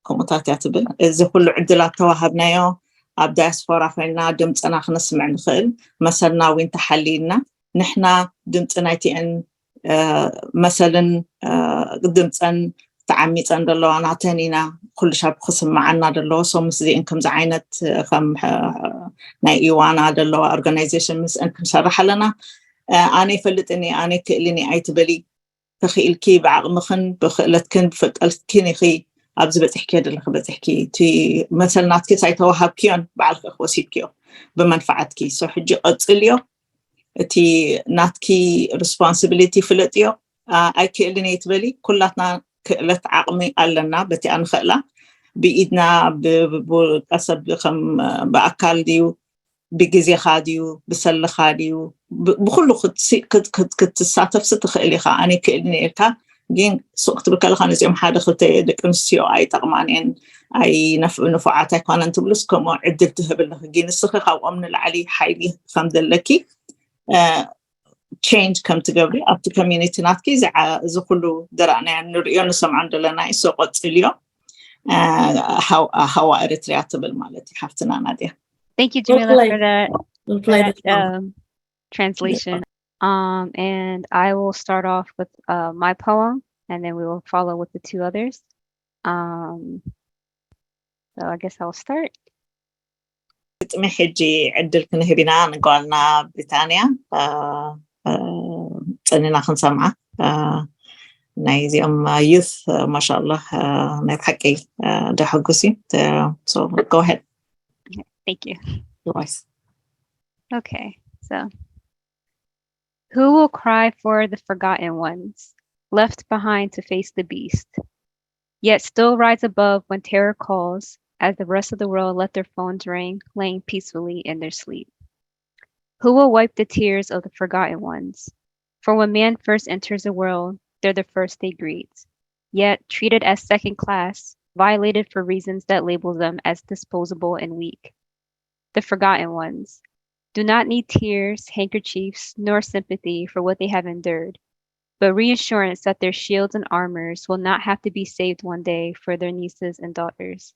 ከምኡታት እያ ትብል። እዚ ኩሉ ዕድላት ተዋሃብናዮ ኣብ ዳያስፖራ ኮይና ድምፅና ክነስምዕ ንኽእል መሰልና እውን ተሓልይልና ንሕና ድምፂ ናይቲአን uh, መሰልን uh, ድምፀን ተዓሚፀን ዘለዋ ናተን ኢና ኩሉ ሻብ ክስምዓና ዘለዎ so ምስዚአን ከምዚ ዓይነት uh, ከም uh, ናይ ኢዋና ዘለዋ ኦርጋናይዜሽን ምስአን ክንሰርሕ ኣለና። Uh, ኣነ ይፈልጥን እየ ኣነ ክእልን እየ ኣይትበሊ ተኽኢልኪ ብዓቕምኽን ብክእለትክን ብፍልጠትክን ኢኺ ኣብዚ በፂሕክዮ ዘለኺ በፂሕኪ እቲ መሰል ናትኪ ኣይተዋሃብክዮን ባዕልኪ ኢኺ ወሲድክዮ ብመንፋዓትኪ so ሕጂ ቀፅልዮ እቲ ናትኪ ሪስፖንሲቢሊቲ ፍለጥዮ ኣይክእልን እየ ትበሊ ኩላትና ክእለት ዓቕሚ ኣለና በቲኣ ንኽእላ ብኢድና ብቀሰብ ከም ብኣካል ድዩ ብግዜኻ ድዩ ብሰልኻ ድዩ ብኩሉ ክትሳተፍሲ ትኽእል ኢኻ ኣነ ክእልን ኢልካ ግን ሱቅ ክትብል ከለካ ነዚኦም ሓደ ክልተ ደቂ ኣንስትዮ ኣይጠቕማን እየን ኣይ ንፉዓት ኣይኮነን ትብሉስ ከምኡ ዕድል ትህብ ኣለኺ ግን ንስኺ ካብኦም ንላዕሊ ሓይሊ ከም ዘለኪ ቸንጅ ከም ትገብሪ ኣብቲ ኮሚኒቲ ናትኪ እዚ ኩሉ ዝረኣናዮ ንርእዮ ንሰምዖን ዘለና እዩ so ቀፅልዮ ሃዋ ኤሪትሪያ ትብል ማለት እዩ ሓፍትና ናድያ Thank you, Jamila, for that, for that um, translation. Um, and I will start off with uh, my poem, and then we will follow with the two others. Um, so I guess I'll start. ግጥሚ ሕጂ ዕድል ክንህብ ኢና ንጓልና ብሪታንያ ጸኒና ክንሰምዓ ናይዚኦም ዩት ማሻላ ናይ ብሓቂ ደሐጉስ እዩ go ahead Thank you. Okay, so who will cry for the forgotten ones, left behind to face the beast, yet still rise above when terror calls, as the rest of the world let their phones ring, laying peacefully in their sleep? Who will wipe the tears of the forgotten ones? For when man first enters the world, they're the first they greet. Yet, treated as second class, violated for reasons that labels them as disposable and weak. The forgotten ones do not need tears, handkerchiefs, nor sympathy for what they have endured, but reassurance that their shields and armors will not have to be saved one day for their nieces and daughters.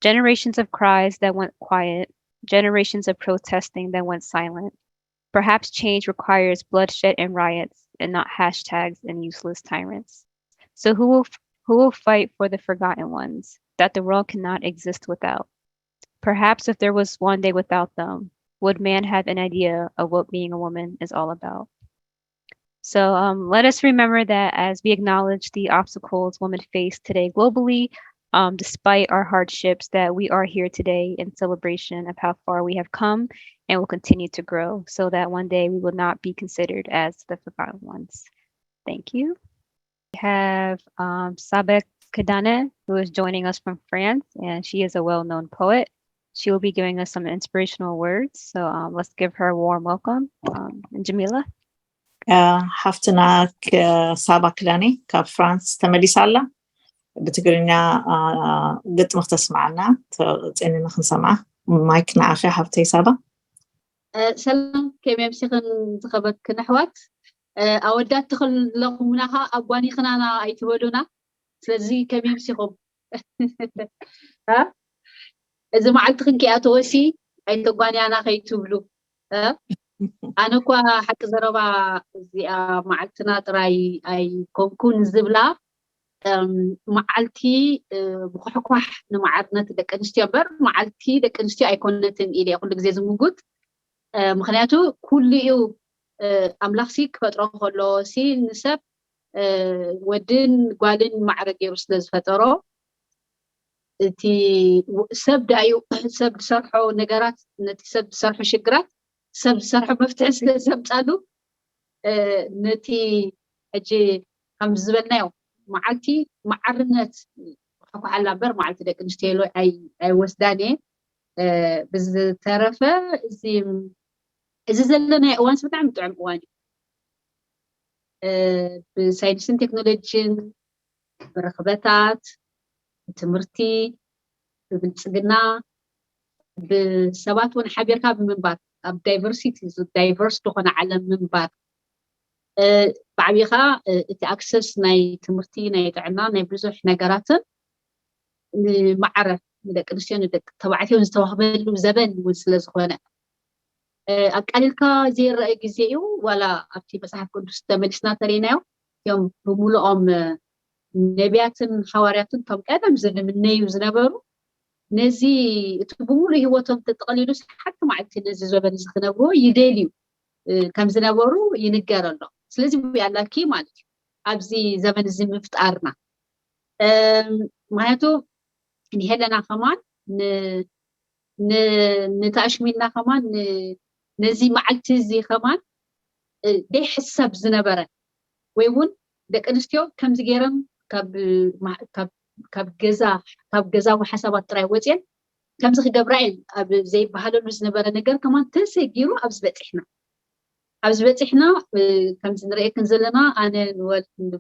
Generations of cries that went quiet, generations of protesting that went silent. Perhaps change requires bloodshed and riots and not hashtags and useless tyrants. So who will who will fight for the forgotten ones that the world cannot exist without? Perhaps if there was one day without them, would man have an idea of what being a woman is all about? So um, let us remember that as we acknowledge the obstacles women face today globally, um, despite our hardships, that we are here today in celebration of how far we have come and will continue to grow, so that one day we will not be considered as the forgotten ones. Thank you. We have um, Sabek Kadane, who is joining us from France, and she is a well-known poet. She will be giving us some inspirational words. So um, let's give her a warm welcome. Um, Jamila. ሓፍትና ሳባ ክዳኒ ካብ ፍራንስ ተመሊሳ ኣላ። ብትግርኛ ግጥሚ ክተስምዓና ጸኒና ክንሰምዓ። ማይክ ንዓኺ ሓፍተይ ሳባ። ሰላም፣ ከመይ ኣምሲኽን ዝኸበርክን ኣሕዋት? ኣወዳት ተኸለኹምና ኸዓ ኣጓኒኽናና ኣይትበሉና። ስለዚ ከመይ ኣምሲኹም? እዚ መዓልቲ ክንኪኣተወሲ ኣይተጓንያና ከይትብሉ። ኣነ እኳ ሓቂ ዘረባ እዚኣ መዓልትና ጥራይ ኣይኮንኩን ዝብላ፣ መዓልቲ ምኹሕኳሕ ንማዕርነት ደቂ ኣንስትዮ እምበር መዓልቲ ደቂ ኣንስትዮ ኣይኮነትን ኢለ ኩሉ ግዜ ዝምጉት። ምክንያቱ ኩሉ እዩ ኣምላኽሲ ክፈጥሮ ከሎ ሲ ንሰብ ወድን ጓልን ማዕረ ገይሩ ስለ ዝፈጠሮ፣ እቲ ሰብ ዳዩ ሰብ ዝሰርሖ ነገራት፣ ነቲ ሰብ ዝሰርሖ ሽግራት ሰብ ዝሰርሖ መፍትሒ ስለ ዘምጻሉ፣ ነቲ ሕጂ ከም ዝበልናዮ መዓልቲ ማዕርነት ክኳሓላ እምበር መዓልቲ ደቂ ኣንስትዮ ኢሉ ኣይወስዳን እየ። ብዝተረፈ እዚ ዘለናዮ እዋንስ ብጣዕሚ ጥዑም እዋን እዩ። ብሳይንስን ቴክኖሎጂን፣ ብርኽበታት፣ ብትምህርቲ፣ ብብልፅግና፣ ብሰባት እውን ሓቢርካ ብምንባር፣ ኣብ ዳይቨርሲቲ፣ ዳይቨርስ ዝኾነ ዓለም ምንባር፣ ብዓብኻ እቲ ኣክሰስ ናይ ትምህርቲ፣ ናይ ጥዕና፣ ናይ ብዙሕ ነገራትን ንማዕረ ንደቂ ኣንስትዮን ንደቂ ተባዕትዮን ዝተዋህበሉ ዘበን እውን ስለ ዝኾነ፣ ኣቃሊልካ ዘይረአ ግዜ እዩ። ዋላ ኣብቲ መፅሓፍ ቅዱስ ተመሊስና ተሪናዮ፣ እቲኦም ብምሉኦም ነቢያትን ሃዋርያትን እቶም ቀደም ዝልምነዩ ዝነበሩ፣ ነዚ እቲ ብምሉእ ህይወቶም ተጠቕሊሉስ ሓንቲ መዓልቲ ነዚ ዘበን እዚ ክነብርዎ ይደልዩ ከም ዝነበሩ ይንገር ኣሎ። ስለዚ ብኡ ኣላኪ ማለት እዩ ኣብዚ ዘበን እዚ ምፍጣርና። ምክንያቱ ንሄለና ከማን ንተኣሽሚልና ከማን ነዚ መዓልቲ እዚ ከማን ደይ ሕሰብ ዝነበረ ወይ እውን ደቂ ኣንስትዮ ከምዚ ገይረን ካብ ገዛ ካብ ገዛዊ ሓሳባት ጥራይ ወፅየን ከምዚ ክገብራ እየን ኣብ ዘይበሃለሉ ዝነበረ ነገር ከማን ተሰጊሩ ኣብዚ በፂሕና ኣብዚ በፂሕና ከምዚ ንርእየክን ዘለና ኣነ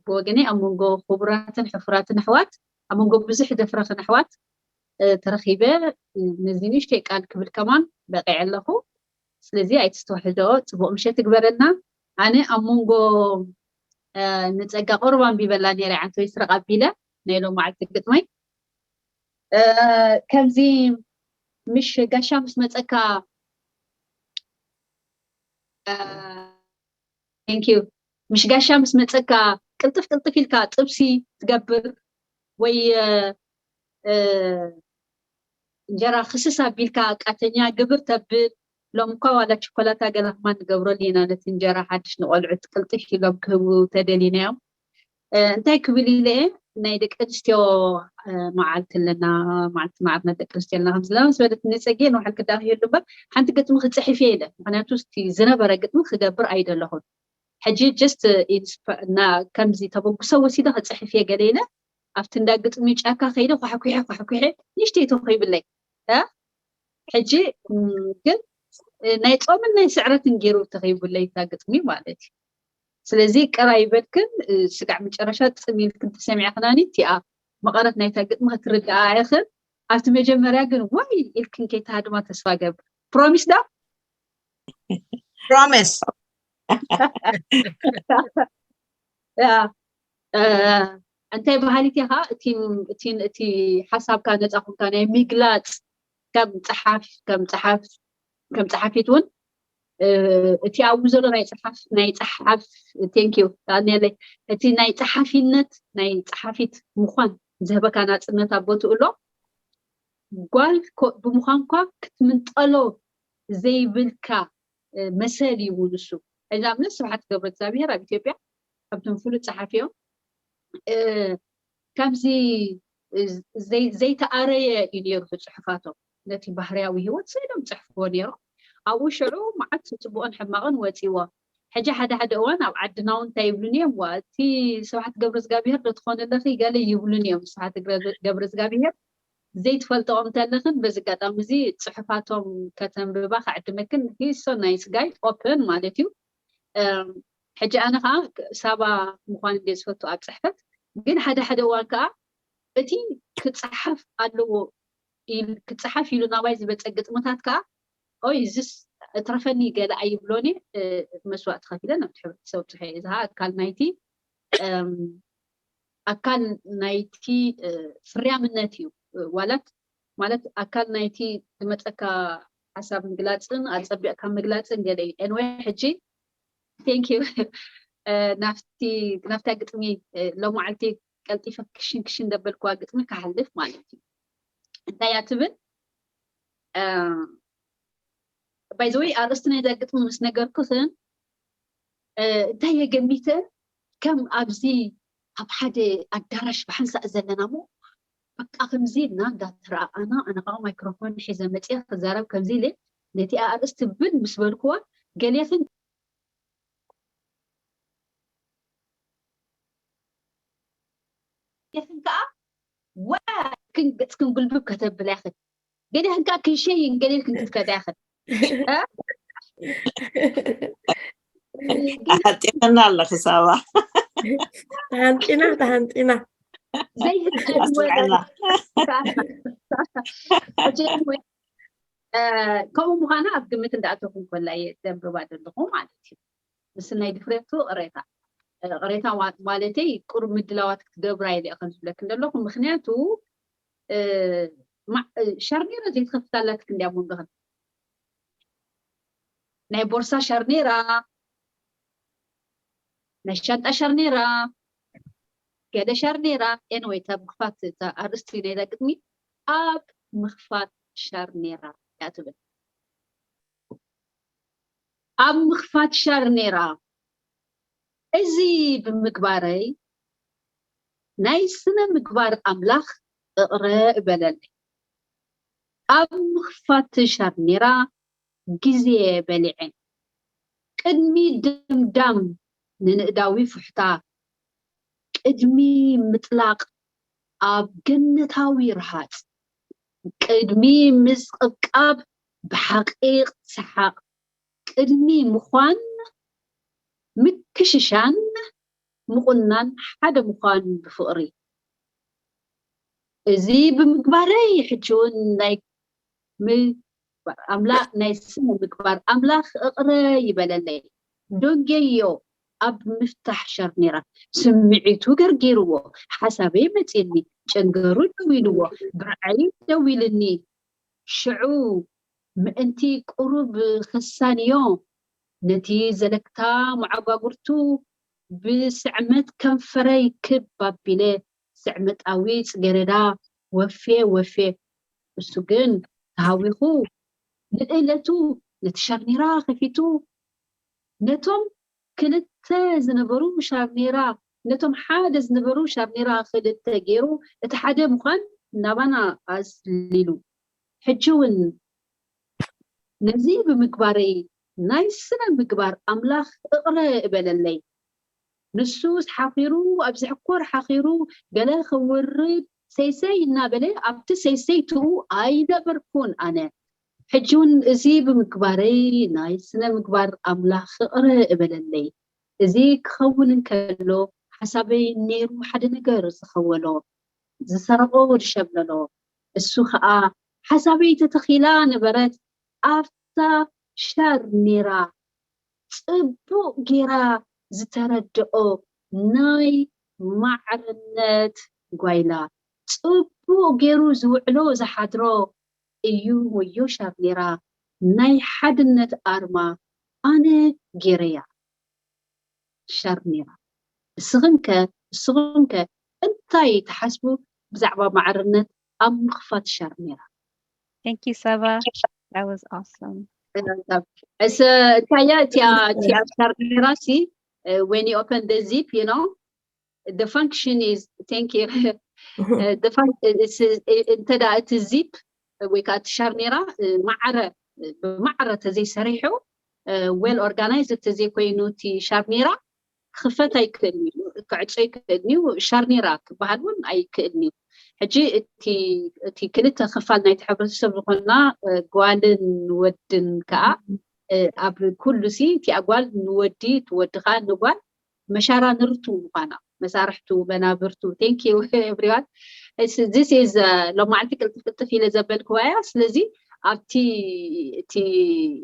ብወገነይ ኣብ መንጎ ክቡራትን ሕፉራትን ኣሕዋት ኣብ መንጎ ብዙሕ ዘፍረኽን ኣሕዋት ተረኺበ ነዚ ንእሽተይ ቃል ክብል ከማን በቂዐ ኣለኹ። ስለዚ ኣይትስተውሕዶ። ፅቡቕ ምሸት ትግበረልና። ኣነ ኣብ መንጎ ንፀጋ ቁሩብ ኣንቢበላ ነይረ ዓንተወይ ስረቕ ኣቢለ ናይ ሎም መዓልቲ ግጥመይ ከምዚ ምሽ ጋሻ ምስ መፀካ thank you ምሽ ጋሻ ምስ መፀካ ቅልጥፍ ቅልጥፍ ኢልካ ጥብሲ ትገብር ወይ እንጀራ ክስስ ኣቢልካ ቃተኛ ግብር ተብል። ሎም እኳ ዋላ ቸኮላታ ገለ ከማን ንገብረሉ ኢና ነቲ እንጀራ ሓድሽ ንቆልዑት ቅልጥፍ ኢሎም ክህቡ ተደሊናዮም። እንታይ ክብል ኢለ እየ ናይ ደቂ ኣንስትዮ መዓልቲ ኣለና፣ መዓልቲ ማዕርነት ደቂ ኣንስትዮ ኣለና ከም ዝለና ምስ በለት ንፀጌ ንባዕል ክዳኺ ይህሉ እምበር ሓንቲ ግጥሚ ክፅሕፍ እየ ኢለ። ምክንያቱ እቲ ዝነበረ ግጥሚ ክገብር ኣይደለኹን። ሕጂ just ከምዚ ተበግሶ ወሲደ ክፅሕፍ እየ ገለ ኢለ ኣብቲ እንዳ ግጥሚ ጫካ ከይደ ኳሕኩሐ ኳሕኩሐ ንእሽተይ ተኺብለይ። ሕጂ ግን ናይ ጾምን ናይ ስዕረትን ገይሩ ተኺብለይ እታ ግጥሚ ማለት እዩ። ስለዚ ቅር ኣይበልክን። ስጋዕ መጨረሻ ጽም ኢልክን ተሰሚዕክናኒ እቲኣ መቐረት ናይታ ግጥሚ ክትርድኣ ኢኽን። ኣብቲ መጀመርያ ግን ዋይ ኢልክን ከይትሃድማ ተስፋ ገብር። ፕሮሚስ ዶ? ፕሮሚስ። ያ፣ እ፣ እንታይ በሃሊት ኢኻ? እቲ ሓሳብካ ነፃ ኮንካ ናይ ምግላፅ ከም ፀሓፍ ከም ፀሓፍ ከም ፀሓፊት እውን እቲ ኣብኡ ዘሎ ናይ ፀሓፍ ናይ ፀሓፍ ቴንኪዩ ዳንኤለይ፣ እቲ ናይ ፀሓፊነት ናይ ፀሓፊት ምዃን ዝህበካ ናፅነት ኣብ ቦትኡ ኣሎ። ጓል ብምዃንኳ ክትምንጠሎ ዘይብልካ መሰል እዩ ንሱ። ሕዚ ኣብነት ስብሓት ገብረ እግዚኣብሔር ኣብ ኢትዮጵያ ካብቶም ፍሉጥ ፀሓፊ እዮም። ከምዚ ዘይተኣረየ እዩ ነይሩ እቲ ፅሑፋቶም። ነቲ ባህርያዊ ህይወት ስኢሎም ፅሕፍዎ ነይሮም። ኣብኡ ሽዑ መዓት ፅቡቕን ሕማቕን ወፂዎ። ሕጂ ሓደ ሓደ እዋን ኣብ ዓድና እውን እንታይ ይብሉኒ እዮም፣ ዋ እቲ ስብሓት ገብረ እግዚኣብሔር ዶ ትኾኒ ኣለኺ ገለ ይብሉኒ እዮም። ስብሓት ገብረ እግዚኣብሔር ዘይትፈልጥኦም እንተለኽን በዚ ኣጋጣሚ እዚ ፅሑፋቶም ከተንብባ ክዕድመክን። He's so nice guy, open ማለት እዩ። ሕጂ ኣነ ከዓ ሳባ ምዃን እንደ ዝፈቱ ኣብ ፅሕፈት ግን ሓደ ሓደ እዋን ከዓ እቲ ክፀሓፍ ኣለዎ ክፀሓፍ ኢሉ ናባይ ዝበፀ ግጥምታት ከዓ ኦይ እዝስ እትረፈኒ ገለ ኣይብሎን እየ። መስዋእቲ ከፊለ ናብቲ ሕብረተሰብ ፅሐ እዚ ከዓ ኣካል ናይቲ ኣካል ናይቲ ፍርያምነት እዩ። ዋላት ማለት ኣካል ናይቲ ዝመፀካ ሓሳብ ምግላፅን ኣፀቢቕካ ምግላፅን ገለ እዩ። Anyway ሕጂ thank you ናብቲ ናብታ ግጥሚ ሎማዓልቲ ቀልጢፈ ክሽን ክሽን ደበልክዋ ግጥሚ ክሓልፍ ማለት እዩ። እንታይ እያ ትብል? By the way ኣርእስቲ ናይዛ ግጥሚ ምስ ነገርኩኽን እንታይ እየ ገሚተ፣ ከም ኣብዚ ኣብ ሓደ ኣዳራሽ ብሓንሳእ ዘለና እሞ በቃ ከምዚ ኢልና እንዳተረኣኣና ኣነ ከዓ ማይክሮፎን ሒዘ መፅየ ክዛረብ ከምዚ ኢለ ነቲ ኣርእስቲ ብን ምስ በልክዋ ገሌኽን ገሌኽን ከዓ ወ ክንግልብብ ከተብላ ኢኽን። ገሌኽን ከዓ ክንሸይን ገሌኽን ክትከዳ ኢኽን። ሓጢእና ኣለኺ ሳባ። ተሃንጢና ተሃንጢና። ዘይህቀድ ወረ ከምኡ ምዃና ኣብ ግምት እንዳኣተኹ እንከላ እየ ዘንብባ ዘለኹ ማለት እዩ። ምስ ናይ ድፍረቱ ቅሬታ ቅሬታ ማለተይ ቁሩብ ምድላዋት ክትገብራ ኢለ ከም ዝብለክ እንደለኹ። ምክንያቱ ሸርኔራ ዘይትኸፍታላትክ እንዲያ መንገኽን ናይ ቦርሳ ሸርኔራ ናይ ሻንጣ ሸርኔራ ገለ ሸርኔራ ኤንወይ ኣብ ምኽፋት ኣርእስቲ ናይዛ ግጥሚ ኣብ ምኽፋት ሸርኔራ እያ ትብል። ኣብ ምኽፋት ሻርኔራ እዚ ብምግባረይ ናይ ስነ ምግባር ኣምላኽ እቕረ እበለለይ። ኣብ ምኽፋት ሻርኔራ ግዜ በሊዐ። ቅድሚ ድምዳም ንንእዳዊ ፉሕታ፣ ቅድሚ ምጥላቕ ኣብ ገነታዊ ረሃጽ፣ ቅድሚ ምዝቕብቃብ ብሓቒቕ ሰሓቕ፣ ቅድሚ ምዃን ምክሽሻን ምቑናን ሓደ ምዃን ብፍቕሪ። እዚ ብምግባረይ ሕጂ እውን ናይ ኣምላኽ ናይ ስነ ምግባር ኣምላኽ እቕረ ይበለለይ። ዶንጌዮ ኣብ ምፍታሕ ሸርኔራ ስምዒቱ ገርጊርዎ ሓሳበይ መፂኒ ጨንገሩ ደዊልዎ ብርዐይ ደዊልኒ ሽዑ ምእንቲ ቁሩብ ክሳንዮ ነቲ ዘለግታ መዓጓጉርቱ ብስዕመት ከንፈረይ ክብ ኣቢለ ስዕመጣዊ ጽጌረዳ ወፌ ወፌ። እሱ ግን ተሃዊኹ ንእለቱ ነቲ ሻርኔራ ከፊቱ ነቶም ክልተ ዝነበሩ ሻርኔራ ነቶም ሓደ ዝነበሩ ሻርኔራ ክልተ ገይሩ እቲ ሓደ ምዃን ናባና ኣዝሊሉ። ሕጂ እውን ነዚ ብምግባረይ ናይ ስነ ምግባር ኣምላኽ እቕረ እበለለይ። ንሱስ ሓኺሩ ኣብ ዝሕኮር ሓኺሩ ገለ ክውርድ ሰይሰይ እናበለ ኣብቲ ሰይሰይትኡ ኣይነበርኩን ኣነ። ሕጂ እውን እዚ ብምግባረይ ናይ ስነ ምግባር ኣምላኽ እቕረ እበለለይ። እዚ ክኸውን እንከሎ ሓሳበይ ነይሩ ሓደ ነገር ዝኸወሎ። ዝሰረቐ ወዲ ሸብለሎ። እሱ ኸኣ ሓሳበይ ተተኺላ ነበረት ኣብታ ሻርኔራ ጽቡቕ ጌራ ዝተረድኦ ናይ ማዕርነት ጓይላ። ጽቡቕ ጌሩ ዝውዕሎ ዝሓድሮ እዩ ወዮ ሻርኔራ ናይ ሓድነት ኣርማ ኣነ ጌረያ። ሻርኔራ። እስኽን ከ እስኹም ከ እንታይ ትሓስቡ ብዛዕባ ማዕርነት ኣብ ምኽፋት ሻርኔራ? Thank you, Saba. That was awesome. እስ እንታያ እቲያ እቲያ ሻርኔራ ሲ when you open the zip, you know, the function is, thank you. እንተ እቲ ዚፕ ወይ ከዓ እቲ ሻርኔራ ማዕረ ብማዕረ ተዘይሰሪሑ፣ well organized ተዘይኮይኑ እቲ ሻርኔራ ክኽፈት ኣይክእልን እዩ፣ ክዕጾ ኣይክእልን እዩ። ሻርኔራ ክበሃል እውን ኣይክእልን እዩ። ሕጂ እቲ ክልተ ክፋል ናይቲ ሕብረተሰብ ዝኾና ጓልን ወድን ከዓ ኣብ ኩሉ ሲ እቲኣ ጓል ንወዲ፣ እቲ ወዲ ከዓ ንጓል መሻራ ንርቱ ምኳና፣ መሳርሕቱ፣ መናብርቱ። Thank you everyone. This is ሎማዓልቲ ቅልጥፍ ቅልጥፍ ኢለ ዘበልክዋ እያ። ስለዚ ኣብቲ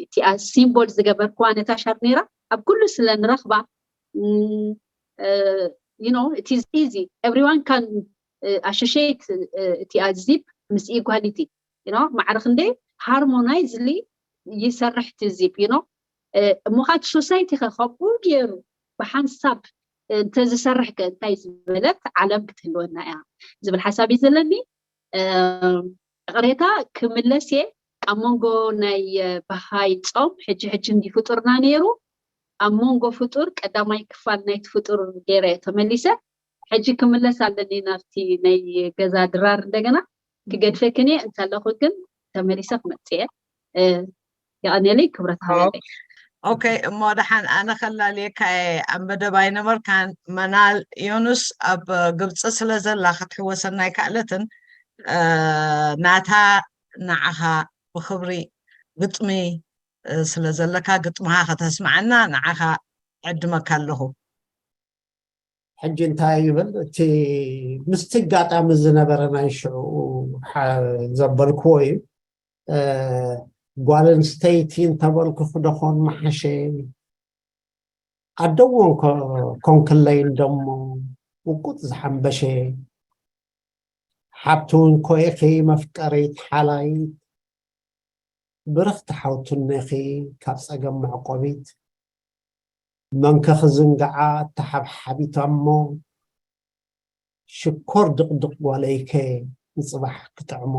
እቲኣ ሲምቦል ዝገበርክዋ ነታ ሻርኔራ ኣብ ኩሉ ስለ ንረኽባ you know, it is easy, everyone can associate እቲኣ ዚፕ ምስ equality, you know, ማዕረ ክንደይ harmonizedly ይሰርሕ እቲ ዚፕ, you know። እሞ ኻቲ ሶሳይቲ ከ ከምኡ ገይሩ ብሓንሳብ እንተዝሰርሕ ከ እንታይ ዝበለት ዓለም ክትህልወና እያ ዝብል ሓሳብ እዩ ዘለኒ። ይቕሬታ ክምለስ እየ። ኣብ መንጎ ናይ በሃይ ጾም ሕጂ ሕጂ እንዲ ፍጡርና ነይሩ። ኣብ መንጎ ፍጡር ቀዳማይ ክፋል ናይቲ ፍጡር ገይረ እየ ተመሊሰ። ሕጂ ክምለስ ኣለኒ ናብቲ ናይ ገዛ ድራር እንደገና። ክገድፈክን እየ እንተለኹ ግን ተመሊሰ ክመጽእ እየ። የቐንየለይ ክብረት ሃበለይ። ኦኬ፣ እሞ ደሓን ኣነ ከላልየካ እየ። ኣብ መደብ ኣይነበርካን። መናል ዮኑስ ኣብ ግብፂ ስለ ዘላ ክትሕወሰና ኣይከኣለትን። ናታ ንዓኻ ብክብሪ ግጥሚ ስለ ዘለካ ግጥምኻ ከተስምዓና ንዓኻ ዕድመካ ኣለኹ። ሕጂ እንታይ ይብል እቲ ምስቲ ኣጋጣሚ ዝነበረ ናይ ሽዑ ዘበልክዎ እዩ። ጓል ኣንስተይቲ እንተበልኩ ክደኾን መሓሸ፣ ኣደዎ ኮንክለይ እንደሞ ውቁጥ ዝሓንበሸ፣ ሓብቲ እውን ኮይኺ መፍቀሪት ሓላይት፣ ብርኽቲ ሓውትነኺ ካብ ጸገም መዕቆቢት፣ መንከ ክዝንግዓ እተሓብሓቢታ እሞ፣ ሽኮር ድቕድቕ ጓለይከ ንጽባሕ ክጥዕሞ፣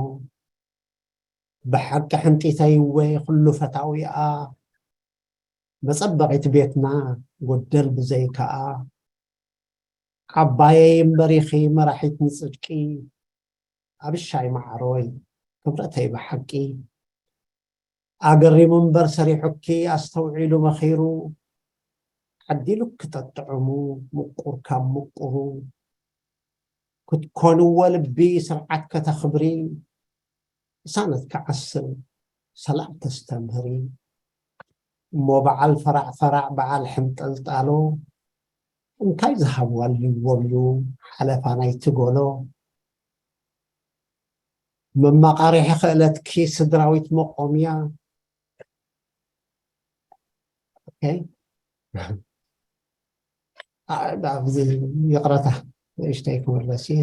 ብሓቂ ሕንጢተይወ ኩሉ ፈታዊኣ፣ መጸበቒት ቤትና ጎደል ብዘይከኣ፣ ዓባየይ እምበሪኺ መራሒት ንጽድቂ፣ ኣብሻይ ማዕሮይ ክብረተይ ብሓቂ፣ ኣገሪሙ እምበር ሰሪሑኪ ኣስተውዒሉ መኺሩ፣ ዓዲሉ ክጠጥዕሙ ምቁር ካብ ምቁሩ፣ ክትኮንዎ ልቢ ስርዓት ከተኽብሪ፣ ቅሳነት ክዓስል ሰላም ተስተምህሪ፣ እሞ በዓል ፈራዕ ፈራዕ በዓል ሕንጠልጣሎ፣ እንታይ ዝሃብዋ ልዎም እዩ ሓለፋ ናይቲ ጎሎ፣ መማቓርሒ ክእለትኪ ስድራዊት መቆምያ። ኦኬ፣ ኣብዚ ይቕረታ ንእሽተይ ክምለስ እየ።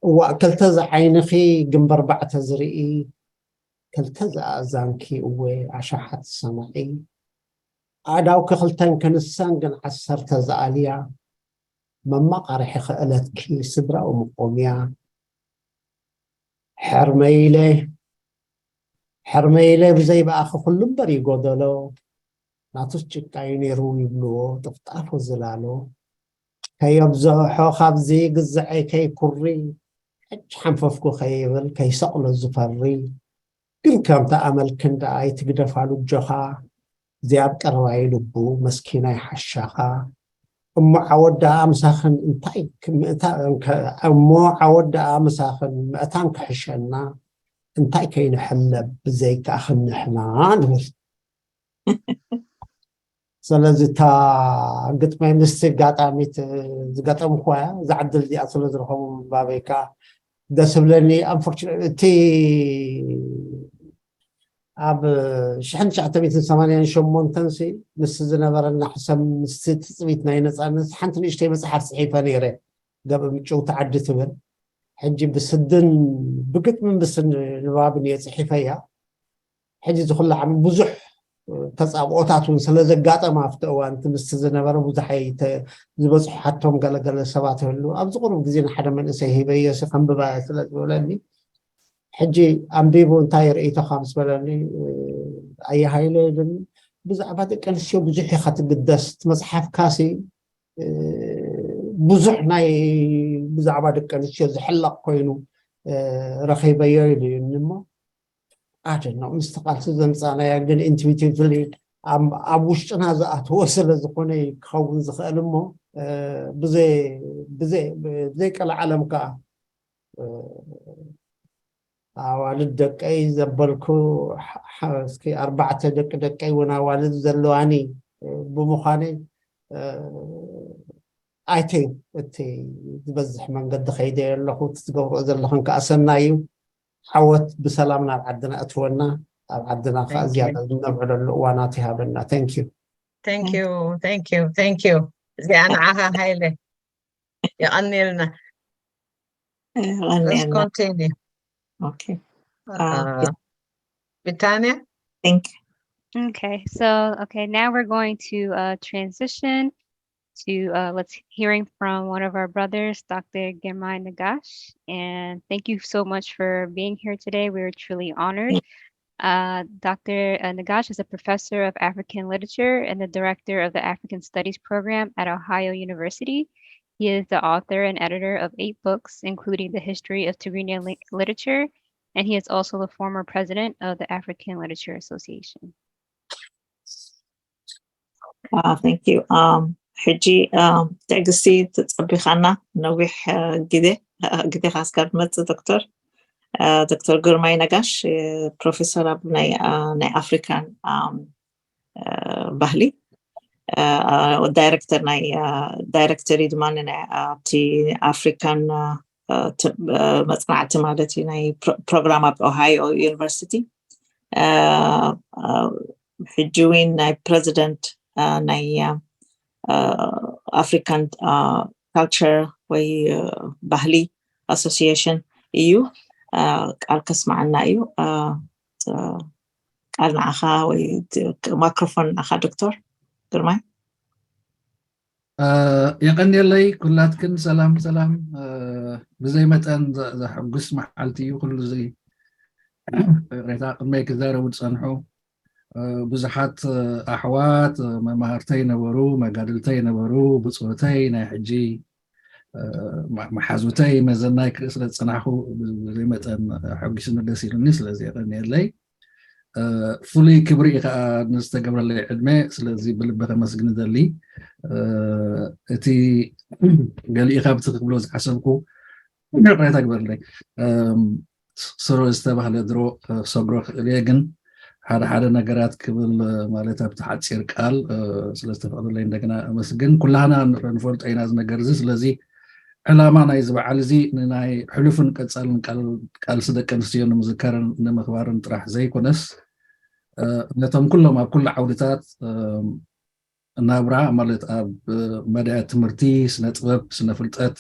እዋእ ክልተ ዝዓይንኺ ግንበር ባዕተ ዝርኢ፣ ክልተ ዝኣእዛንኪ እወ ኣሻሓት ሰማዒ፣ ኣእዳውኪ ክልተን ክንሰን ግን ዓሰርተ ዝኣልያ፣ መማቓርሒ ክእለትኪ ስድራዊ መቆምያ። ሕርመይ ኢለ ሕርመይ ኢለ ብዘይ ብኣኺ ኩሉ እምበር እዩ ጎደሎ፣ ናቱስ ጭቃ እዩ ነይሩ ይብልዎ ጥፍጣፎ ዝላሎ። ከየብዝሖ ካብዚ ግዝዐይ ከይኩሪ፣ ሕጅ ሓንፈፍኩ ከይብል ከይሰቕሎ ዝፈሪ። ግን ከምቲ ኣመልክን ደኣ ኣይትግደፋሉ ኣጆኻ፣ እዚ ኣብ ቀረባይ ልቡ መስኪናይ ሓሻኻ። እሞ ዓወት ደኣ ምሳኽን እንታይ ክምእታ-፣ እሞ ዓወት ደኣ ምሳኽን ምእታን ክሕሸና፣ እንታይ ከይንሕለብ ብዘይከኣኽን ንሕና ንብል። ስለዚ እታ ግጥመይ ምስቲ ኣጋጣሚት ዝገጠምኩዋ እያ። እዛ ዕድል እዚኣ ስለ ዝረኸቡ ምንባበይ ከዓ ደስ ብለኒ። ኣንፎርቹ እቲ ኣብ ሽሕን ትሽዓተ ሚእትን ሰማንያን ሸሞንተን ሲ ምስቲ ዝነበረና ሕሰም ምስቲ ትፅቢት ናይ ነፃነት ሓንቲ ንእሽተይ መፅሓፍ ፅሒፈ ነይረ። ገብእ ምጭውቲ ዓዲ ትብል ሕጂ ብስድን ብግጥምን ብስን ንባብን እየ ፅሒፈያ። ሕጂ ዝኩሉ ዓመት ብዙሕ ተፃብኦታት እውን ስለ ዘጋጠመ ኣብቲ እዋን እቲ ምስቲ ዝነበረ ብዙሕ ኣይተ ዝበፅሑ ሓቶም ገለገለ ሰባት ይህሉ ኣብዚ ቁሩብ ግዜ ንሓደ መንእሰይ ሂበዮ ሲ ከንብባ እየ ስለ ዝበለኒ ሕጂ ኣንቢቡ እንታይ ርእይቶኻ ምስ በለኒ ኣየ ሃይለ ኢሉኒ ብዛዕባ ደቂ ኣንስትዮ ብዙሕ ኢኻ ትግደስ እቲ መፅሓፍካ ሲ ብዙሕ ናይ ብዛዕባ ደቂ ኣንስትዮ ዝሕለቕ ኮይኑ ረኺበዮ ኢሉ እዩኒ እሞ ኣደኖ ምስቲ ቃልሲ ዘምፃእናያ ግን ኢንትዊቲቭሊ ኣብ ውሽጥና ዝኣተወ ስለ ዝኾነ ክኸውን ዝኽእል እሞ ብዘይ ቀልዓለም ከዓ ኣዋልድ ደቀይ ዘበልኩ እስኪ ኣርባዕተ ደቂ ደቀይ እውን ኣዋልድ ዘለዋኒ ብምዃነይ ኣይተዩ እቲ ዝበዝሕ መንገዲ ከይደ ኣለኹ እቲ ትገብርኦ ዘለኽን ከዓ ሰናይ እዩ። ዓወት ብሰላም ናብ ዓድና እትወና ኣብ ዓድና ከዓ ዝያዳ ዝነብዕለሉ እዋናት ይሃበና። Thank you። Thank you, thank you, thank you. እዚኣ ንዓኻ ሃይለ የቐንየልና። Let's continue. Okay. Uh, Bitania? Thank you. Okay, so okay, now we're going to uh, transition to uh, let's hearing from one of our brothers, Doctor Girmay Nagash. And thank you so much for being here today. We are truly honored. Uh, Doctor Nagash is a professor of African literature and the director of the African Studies program at Ohio University. He is the author and editor of eight books, including The History of Tigrinya Li- Literature, and he is also the former president of the African Literature Association. Thank you. ሕጂ ትዕግስቲ ትጸቢኻና ነዊሕ ግዜ ግዜኻ እስካብ ትመጽእ ዶክተር ዶክተር ግርማይ ነጋሽ ፕሮፌሰር ኣብ ናይ ናይ ኣፍሪካን ባህሊ ዳይሬክተር ናይ ዳይሬክተር እዩ ድማ ናይ ኣብቲ ኣፍሪካን መፅናዕቲ ማለት እዩ ናይ ፕሮግራም ኣብ ኦሃዮ ዩኒቨርሲቲ ሕጂ እውን ናይ ፕረዚደንት ናይ ኣፍሪካን ካልቸር ወይ ባህሊ ኣሶሲሽን እዩ። ቃል ከስማዓና እዩ። ቃል ንዓኻ ወይ ማይክሮፎን ንዓኻ ዶክተር ግርማይ። የቐንየለይ ኩላትክን ሰላም ሰላም። ብዘይ መጠን ዘሕጉስ መዓልቲ እዩ። ኩሉ እዚ ቅሬታ ቅድመይ ክዛረቡ ዝፀንሑ ብዙሓት ኣሕዋት መማህርተይ ነበሩ፣ መጋድልተይ ነበሩ፣ ብፆተይ ናይ ሕጂ መሓዙተይ መዘናይ ክርኢ ስለ ዝፀናሕኩ ብዘይ መጠን ሓጒስኒ ደስ ኢሉኒ። ስለዚ የቐንየለይ። ፍሉይ ክብሪ እዩ ከዓ ንዝተገብረለይ ዕድመ። ስለዚ ብልቢ ከመስግን ደሊ። እቲ ገሊኡ ካብቲ ክብሎ ዝሓሰብኩ ቅሬታ ግበርለይ። ስሮ ዝተባህለ ድሮ ሰግሮ ክእል እየ ግን ሓደ ሓደ ነገራት ክብል ማለት ኣብቲ ሓፂር ቃል ስለዝተፈቅደለይ እንደገና ኣመስግን። ኩላህና ንፈልጦ ኢና እዚ ነገር እዚ። ስለዚ ዕላማ ናይዚ በዓል እዚ ንናይ ሕሉፍን ቀፃልን ቃልሲ ደቂ ኣንስትዮ ንምዝካርን ንምኽባርን ጥራሕ ዘይኮነስ ነቶም ኩሎም ኣብ ኩሉ ዓውድታት ናብራ ማለት ኣብ መዳያ ትምህርቲ፣ ስነ ጥበብ፣ ስነ ፍልጠት፣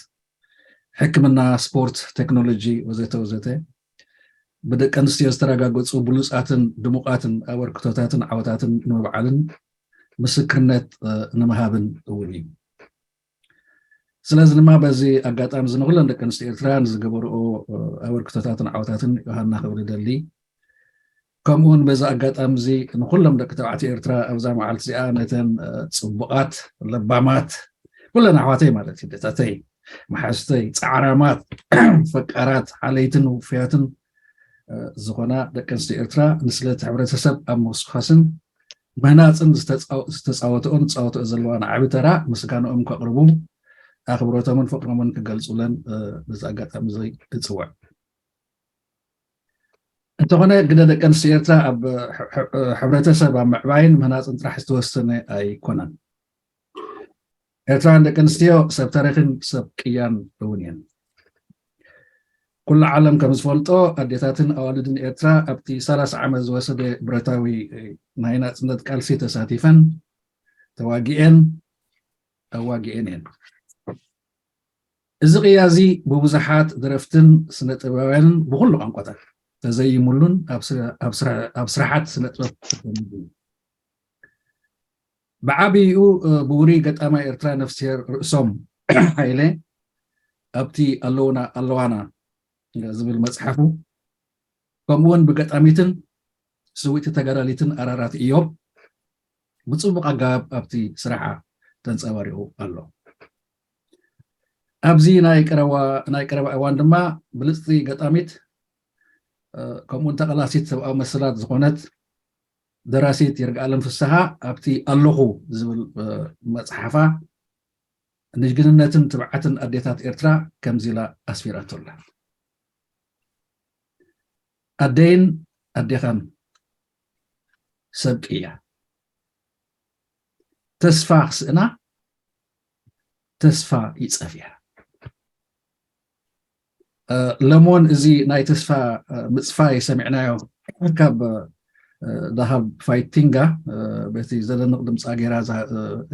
ሕክምና፣ ስፖርት፣ ቴክኖሎጂ ወዘተ ወዘተ ብደቂ ኣንስትዮ ዝተረጋገፁ ብሉፃትን ድሙቓትን ኣበርክቶታትን ዓወታትን ንምብዓልን ምስክርነት ንምሃብን እውን እዩ። ስለዚ ድማ በዚ ኣጋጣሚ እዚ ንኩለን ደቂ ኣንስትዮ ኤርትራ ንዝገበርኦ ኣበርክቶታትን ዓወታትን ዮሃና ክብል ይደሊ። ከምኡ እውን በዚ ኣጋጣሚ እዚ ንኩሎም ደቂ ተባዕትዮ ኤርትራ ኣብዛ መዓልቲ እዚኣ ነተን ፅቡቓት ለባማት ኩለን ኣሕዋተይ ማለት እዩ ደታተይ መሓዝተይ ፃዕራማት ፈቃራት ሓለይትን ውፍያትን ዝኾና ደቂ ኣንስትዮ ኤርትራ ንስለ እቲ ሕብረተሰብ ኣብ ምኹስኳስን ምህናፅን ዝተፃወተኦን ዝፃወተኦ ዘለዋን ዓቢ ተራ ምስጋንኦም ከቕርቡ ኣኽብሮቶምን ፍቕሮምን ክገልፁለን በዚ ኣጋጣሚ እዚ እፅውዕ። እንተኾነ ግደ ደቂ ኣንስትዮ ኤርትራ ኣብ ሕ- ሕ- ሕብረተሰብ ኣብ ምዕባይን ምህናፅን ጥራሕ ዝተወሰነ ኣይኮነን። ኤርትራውያን ደቂ ኣንስትዮ ሰብ ታሪኽን ሰብ ቅያን እውን እየን። ኩሉ ዓለም ከም ዝፈልጦ ኣዴታትን ኣዋልድን ኤርትራ ኣብቲ ሰላሳ ዓመት ዝወሰደ ብረታዊ ናይ ናፅነት ቃልሲ ተሳቲፈን ተዋጊኤን ኣዋጊኤን እየን። እዚ ቅያ እዚ ብብዙሓት ደረፍትን ስነ ጥበባውያንን ብኩሉ ቋንቋታት ተዘይሙሉን ኣብ ስራ- ኣብ ስራ- ኣብ ስራሓት ስነ ጥበብ ተፈኒዱ። ብዓብይኡ ብውሩይ ገጣማይ ኤርትራ ነፍስሄር ርእሶም ሃይለ ኣብቲ ኣለውና ኣለዋና ዝብል መፅሓፉ ከምኡውን ብገጣሚትን ስውእቲ ተጋዳሊትን ኣራራት እዮብ ብፅቡቕ ኣገባብ ኣብቲ ስራሓ ተንፀባሪቑ ኣሎ። ኣብዚ ናይ ቀረባ ናይ ቀረባ እዋን ድማ ብልፅቲ ገጣሚት ከምኡውን ተቐላሲት ሰብኣዊ መሰላት ዝኾነት ደራሲት ይርጋኣለም ፍስሃ ኣብቲ ኣለኹ ዝብል መፅሓፋ ንጅግንነትን ትብዓትን ኣዴታት ኤርትራ ከምዚ ኢላ ኣስፊራቶ ኣላ። ኣደይን ኣዴኻን ሰብ ቅያ፣ ተስፋ ክስእና ተስፋ ይጸፍያ። ሎሞን እዚ ናይ ተስፋ ምጽፋይ ሰሚዕናዮ ካብ ዳሃብ ፋይቲንጋ በቲ ዘደንቕ ድምፃ ገይራ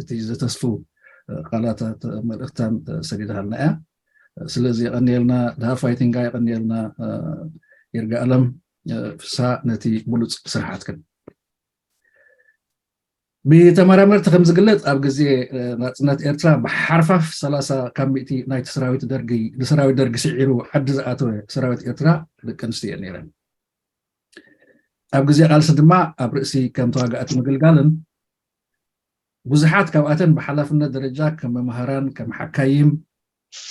እቲ ዘተስፉ ቃላታት መልእኽታን ሰዲዳሃልና እያ። ስለዚ የቐንየልና ዳሃብ ፋይቲንጋ፣ የቐንየልና ይርጋ ኣለም ፍስሃ ነቲ ብሉፅ ስርሓትክን። ብተመራመርቲ ከም ዝግለጽ ኣብ ግዜ ናጽነት ኤርትራ ብሓርፋፍ ሰላሳ ካብ ሚእቲ ናይቲ ሰራዊት ደርጊ ንሰራዊት ደርጊ ስዒሩ ዓዲ ዝኣተወ ሰራዊት ኤርትራ ደቂ ኣንስትዮ እየን ነይረን። ኣብ ግዜ ቃልሲ ድማ ኣብ ርእሲ ከም ተዋጋእቲ ምግልጋልን ብዙሓት ካብኣተን ብሓላፍነት ደረጃ ከም መምሃራን ከም ሓካይም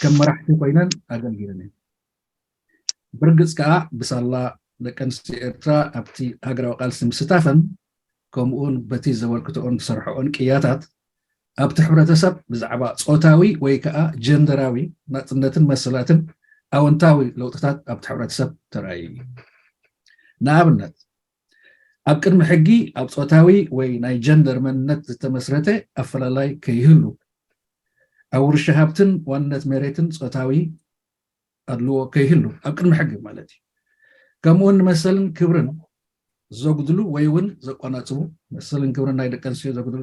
ከም መራሕቲ ኮይነን ኣገልጊለን እየን። ብርግጽ ከኣ ብሳላ ደቂ ኣንስትዮ ኤርትራ ኣብቲ ሃገራዊ ቃልሲ ምስታፈን ከምኡውን በቲ ዘበርክትኦን ዝሰርሕኦን ቅያታት ኣብቲ ሕብረተሰብ ብዛዕባ ጾታዊ ወይ ከኣ ጀንደራዊ ናጽነትን መሰላትን ኣወንታዊ ለውጥታት ኣብቲ ሕብረተሰብ ተራእዩ እዩ። ንኣብነት ኣብ ቅድሚ ሕጊ ኣብ ጾታዊ ወይ ናይ ጀንደር መንነት ዝተመስረተ ኣፈላላይ ከይህሉ፣ ኣብ ውርሻ ሃብትን ዋንነት መሬትን ጾታዊ ኣድልዎ ከይህሉ ኣብ ቅድሚ ሕጊ ማለት እዩ። ከምኡውን ንመሰልን ክብርን ዘጉድሉ ወይ እውን ዘቋናጽቡ፣ መሰልን ክብርን ናይ ደቂ ኣንስትዮ ዘጉድሉ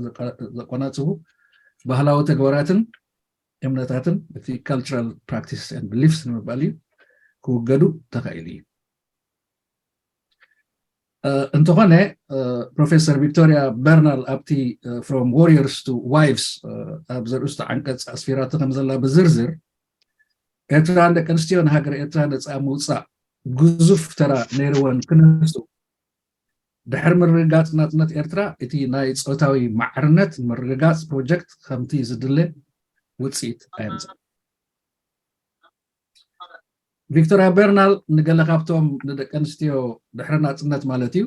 ዘቋናጽቡ ባህላዊ ተግባራትን እምነታትን እቲ cultural practice and beliefs ንምባል እዩ ክውገዱ ተኻኢሉ እዩ። እንተኾነ ፕሮፌሰር ቪክቶሪያ በርናል ኣብቲ from warriors to wives ኣብ ዘርእስቱ ዓንቀፅ ኣስፊራቶ ከም ዘላ ብዝርዝር ኤርትራን ደቂ ኣንስትዮ ንሃገር ኤርትራ ነፃ ምውፃእ ግዙፍ ተራ ነይርወን ክነሱ ድሕሪ ምርግጋፅ ናፅነት ኤርትራ እቲ ናይ ፆታዊ ማዕርነት ምርግጋፅ ፕሮጀክት ከምቲ ዝድለ ውፅኢት ኣየምፅኣን። ቪክቶርያ በርናል ንገለ ካብቶም ንደቂ ኣንስትዮ ድሕሪ ናፅነት ማለት እዩ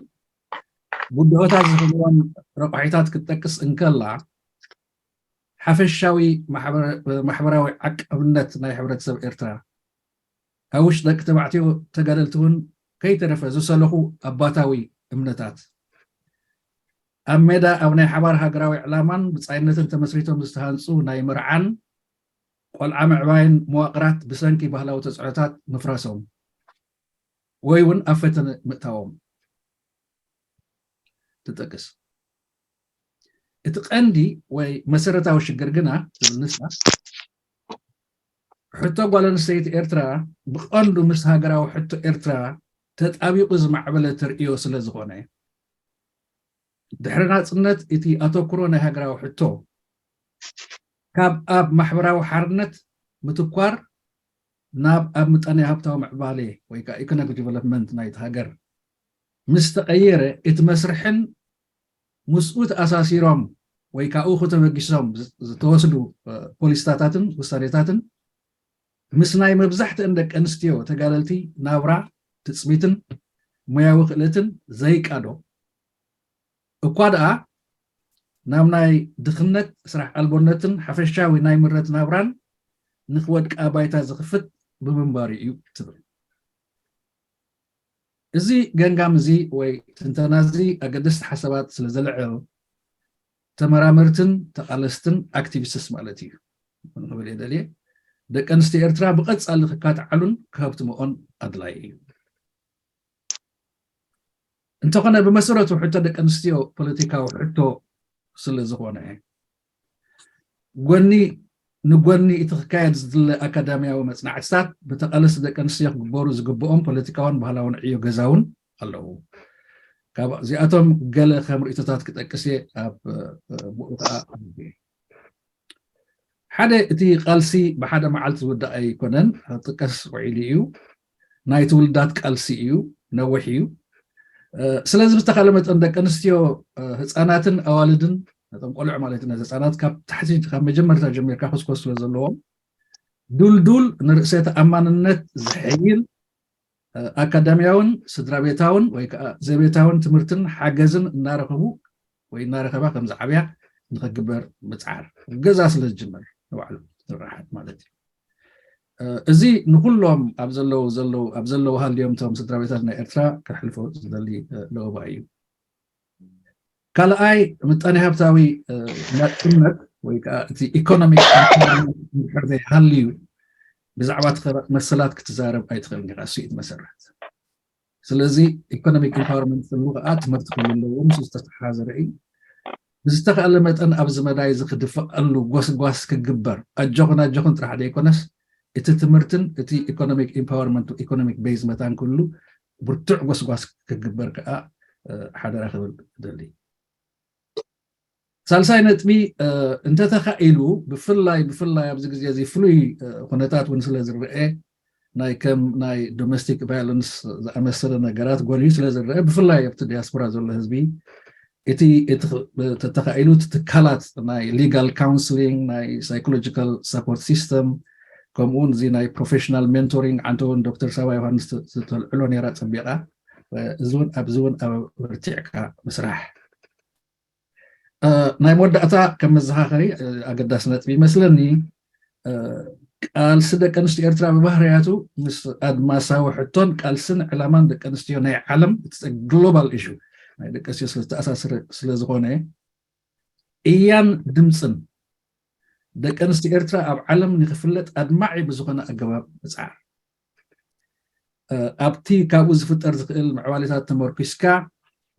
ብድሆታት ዝህልወን ረቋሒታት ክትጠቅስ እንከላ ሓፈሻዊ ማሕበራዊ ዓቀብነት ናይ ሕብረተሰብ ኤርትራ ኣብ ውሽጢ ደቂ ተባዕትዮ ተጋደልቲ እውን ከይተረፈ ዝሰለኹ ኣባታዊ እምነታት ኣብ ሜዳ ኣብ ናይ ሓባር ሃገራዊ ዕላማን ብፃይነትን ተመስሪቶም ዝተሃንፁ ናይ መርዓን ቆልዓ ምዕባይን መዋቕራት ብሰንኪ ባህላዊ ተፅዕኖታት ምፍራሶም ወይ እውን ኣብ ፈተነ ምእታዎም ትጠቅስ። እቲ ቀንዲ ወይ መሰረታዊ ሽግር ግና ትብል ንሳ ሕቶ ጓል ኣንስተይቲ ኤርትራ ብቐንዱ ምስ ሃገራዊ ሕቶ ኤርትራ ተጣቢቑ ዝማዕበለ ተርእዮ ስለ ዝኾነ ድሕሪ ናፅነት እቲ ኣተኩሮ ናይ ሃገራዊ ሕቶ ካብ ኣብ ማሕበራዊ ሓርነት ምትኳር ናብ ኣብ ምጣኔ ሃብታዊ ምዕባሌ ወይ ከዓ ኢኮኖሚክ ዲቨሎፕመንት ናይቲ ሃገር ምስ ተቐየረ እቲ መስርሕን ምስኡ ተኣሳሲሮም ወይ ካብኡ ከተበጊሶም ዝተወስዱ ፖሊስታታትን ውሳኔታትን ምስ ናይ መብዛሕትአን ደቂ ኣንስትዮ ተጋደልቲ ናብራ ትፅቢትን ሞያዊ ክእለትን ዘይቃዶ እኳ ደኣ ናብ ናይ ድኽነት ስራሕ ኣልቦነትን ሓፈሻዊ ናይ ምረት ናብራን ንክወድቃ ባይታ ዝኽፍት ብምንባሩ እዩ ትብል። እዚ ገንጋም እዚ ወይ ትንተና እዚ ኣገደስቲ ሓሳባት ስለ ዘልዕል ተመራመርትን ተቓለስትን ኣክቲቪስትስ ማለት እዩ ክብል እየ ደልየ ደቂ ኣንስትዮ ኤርትራ ብቐጻሊ ክካትዓሉን ክሀብትምኦን ኣድላይ እዩ። እንተኾነ ብመሰረቱ ሕቶ ደቂ ኣንስትዮ ፖለቲካዊ ሕቶ ስለ ዝኾነ ጎኒ ንጎኒ እቲ ክካየድ ዝድለ ኣካዳሚያዊ መጽናዕትታት ብተቓለስቲ ደቂ ኣንስትዮ ክግበሩ ዝግብኦም ፖለቲካውን ባህላውን ዕዮ ገዛውን ኣለዉ። ካብዚኣቶም ገለ ከም ርእቶታት ክጠቅስ እየ ኣብ ብኡ ከዓ ሓደ እቲ ቃልሲ ብሓደ መዓልቲ ዝውዳእ ኣይኮነን። ጥቀስ ውዒሉ እዩ። ናይ ትውልዳት ቃልሲ እዩ፣ ነዊሕ እዩ። ስለዚ ብዝተኻለ መጠን ደቂ ኣንስትዮ ህፃናትን ኣዋልድን ነቶም ቆልዑ ማለት ነዚ ህፃናት ካብ ታሕቲ ካብ መጀመርታ ጀሚርካ ክስኮስ ስለ ዘለዎም ዱልዱል ንርእሰ ተኣማንነት ዝሕይል ኣካዳሚያውን ስድራ ቤታውን ወይ ከዓ ዘቤታውን ትምህርትን ሓገዝን እናረኸቡ ወይ እናረኸባ ከም ዝዓብያ ንክግበር ምፅዓር ገዛ ስለ ዝጅመር ንባዕሉ ስርሓት ማለት እዩ። እዚ ንኩሎም ኣብ ዘለዉ ዘለዉ ኣብ ዘለዉ ሃልዮም እቶም ስድራ ቤታት ናይ ኤርትራ ከሕልፎ ዝደሊ ለበባ እዩ። ካልኣይ ምጣኔ ሃብታዊ ናፅነት ወይ ከዓ እቲ ኢኮኖሚክ እንድሕር ዘይሃልዩ ብዛዕባ መሰላት ክትዛረብ ኣይትኽእልን ኢኻ። እሱ እዩ መሰረት። ስለዚ ኢኮኖሚክ ኢምፓወርመንት ዝብሉ ከዓ ትምህርቲ ክህሉ ኣለዎም። ምስ ዝተተሓዘረ እዩ። ብዝተኽኣለ መጠን ኣብዚ መዳይ እዚ ክድፈኣሉ ጎስጓስ ክግበር ኣጆኹን ኣጆኹን ጥራሕ ዘይኮነስ እቲ ትምህርትን እቲ ኢኮኖሚክ ኢምፓወርመንት ኢኮኖሚክ ቤዝ መታን ክህሉ ብርቱዕ ጎስጓስ ክግበር ከዓ ሓደራ ክብል እደሊ። ሳልሳይ ነጥቢ እንተተኻኢሉ ብፍላይ ብፍላይ ኣብዚ ግዜ እዚ ፍሉይ ኩነታት እውን ስለ ዝረአ ናይ ከም ናይ ዶሜስቲክ ቫዮለንስ ዝኣመሰለ ነገራት ጎልዩ ስለ ዝረአ ብፍላይ ኣብቲ ዲያስፖራ ዘሎ ህዝቢ እቲ ተተኻኢሉ እቲ ትካላት ናይ ሊጋል ካውንስሊንግ ናይ ሳይኮሎጂካል ሳፖርት ሲስተም ከምኡውን እዚ ናይ ፕሮፌሽናል ሜንቶሪንግ ዓንተ እውን ዶክተር ሳባ ዮሃንስ ዝተልዕሎ ነራ ፀቢቓ እዚ እውን ኣብዚ እውን ኣብ ብርቲዕካ ምስራሕ ናይ መወዳእታ ከም መዘኻኸሪ ኣገዳሲ ነጥቢ ይመስለኒ። ቃልሲ ደቂ ኣንስትዮ ኤርትራ ብባህርያቱ ምስ ኣድማሳዊ ሕቶን ቃልስን ዕላማን ደቂ ኣንስትዮ ናይ ዓለም ግሎባል ኢሹ ናይ ደቂ ኣንስትዮ ስለዝተኣሳስረ ስለዝኾነ እያን ድምፅን ደቂ ኣንስትዮ ኤርትራ ኣብ ዓለም ንክፍለጥ ኣድማዒ ብዝኾነ ኣገባብ ምፅዓር ኣብቲ ካብኡ ዝፍጠር ዝኽእል ምዕባሌታት ተመርኪስካ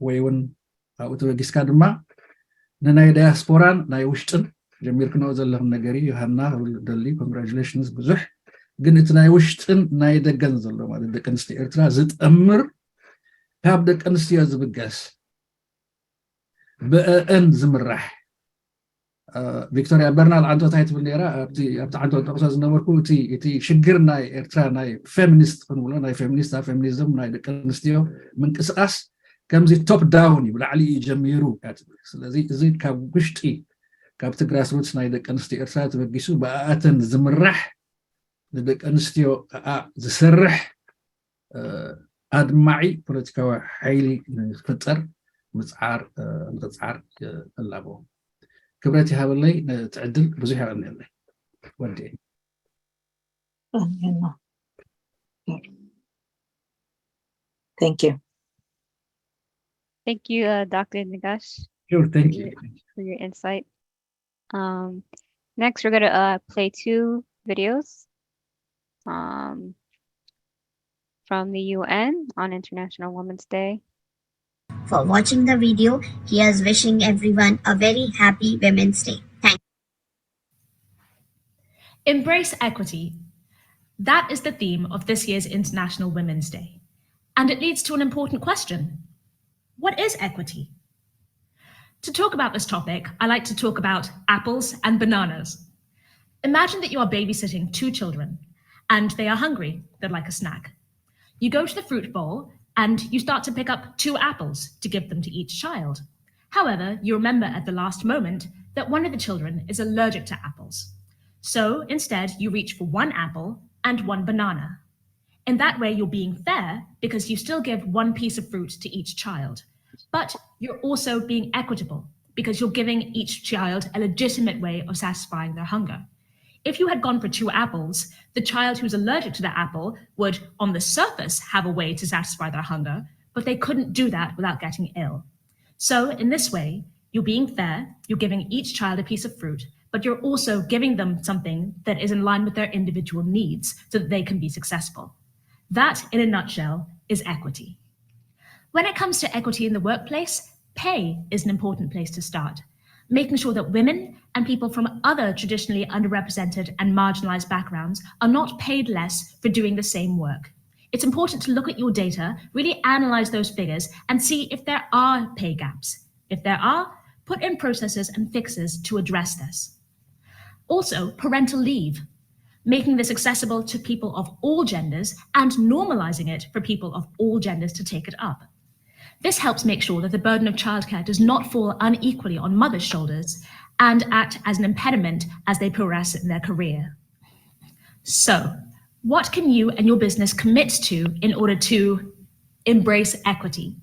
ወይ እውን ኣብኡ ተበጊስካ ድማ ንናይ ዳያስፖራን ናይ ውሽጥን ጀሚርክንኦ ዘለኹም ነገር እዩ። ዮሃና ክብል ደሊ ኮንግራጁሌሽንስ ብዙሕ ግን እቲ ናይ ውሽጥን ናይ ደገን ዘሎ ማለት ደቂ ኣንስትዮ ኤርትራ ዝጠምር ካብ ደቂ ኣንስትዮ ዝብገስ ብእአን ዝምራሕ ቪክቶሪያ በርናል ዓንቶ እንታይ ትብል ነራ ኣብቲ ዓንቶ ጠቕሶ ዝነበርኩ እቲ ሽግር ናይ ኤርትራ ናይ ፌሚኒስት ክንብሎ ናይ ፌሚኒስት ፌሚኒዝም ናይ ደቂ ኣንስትዮ ምንቅስቃስ ከምዚ ቶፕ ዳውን እዩ ብላዕሊ እዩ ጀሚሩ እያ ትብል። ስለዚ እዚ ካብ ውሽጢ ካብቲ ግራስሩትስ ናይ ደቂ ኣንስትዮ ኤርትራ ተበጊሱ ብኣኣተን ዝምራሕ ንደቂ ኣንስትዮ ከዓ ዝሰርሕ ኣድማዒ ፖለቲካዊ ሓይሊ ንክፍጠር ምፅዓር ምፅዓር እላቦ። ክብረት ይሃበለይ ነቲ ዕድል ብዙሕ የቐንየለይ ወዲ። Thank you. Thank you, uh, Doctor Nagash, Sure, thank you. For your insight. Um, next, we're going to uh, play two videos um, from the U N on International Women's Day. For watching the video. Here's wishing everyone a very happy Women's Day. Thank you. Embrace equity. That is the theme of this year's International Women's Day. And it leads to an important question. What is equity? To talk about this topic, I like to talk about apples and bananas. Imagine that you are babysitting two children and they are hungry, they'd like a snack. You go to the fruit bowl and you start to pick up two apples to give them to each child. However, you remember at the last moment that one of the children is allergic to apples. So instead, you reach for one apple and one banana. In that way, you're being fair because you still give one piece of fruit to each child. But you're also being equitable because you're giving each child a legitimate way of satisfying their hunger. If you had gone for two apples, the child who's allergic to the apple would, on the surface, have a way to satisfy their hunger, but they couldn't do that without getting ill. So, in this way, you're being fair, you're giving each child a piece of fruit, but you're also giving them something that is in line with their individual needs so that they can be successful. That, in a nutshell, is equity. When it comes to equity in the workplace, pay is an important place to start. Making sure that women and people from other traditionally underrepresented and marginalized backgrounds are not paid less for doing the same work. It's important to look at your data, really analyze those figures, and see if there are pay gaps. If there are, put in processes and fixes to address this. Also, parental leave, making this accessible to people of all genders and normalizing it for people of all genders to take it up. This helps make sure that the burden of childcare does not fall unequally on mothers' shoulders and act as an impediment as they progress in their career. So, what can you and your business commit to in order to embrace equity?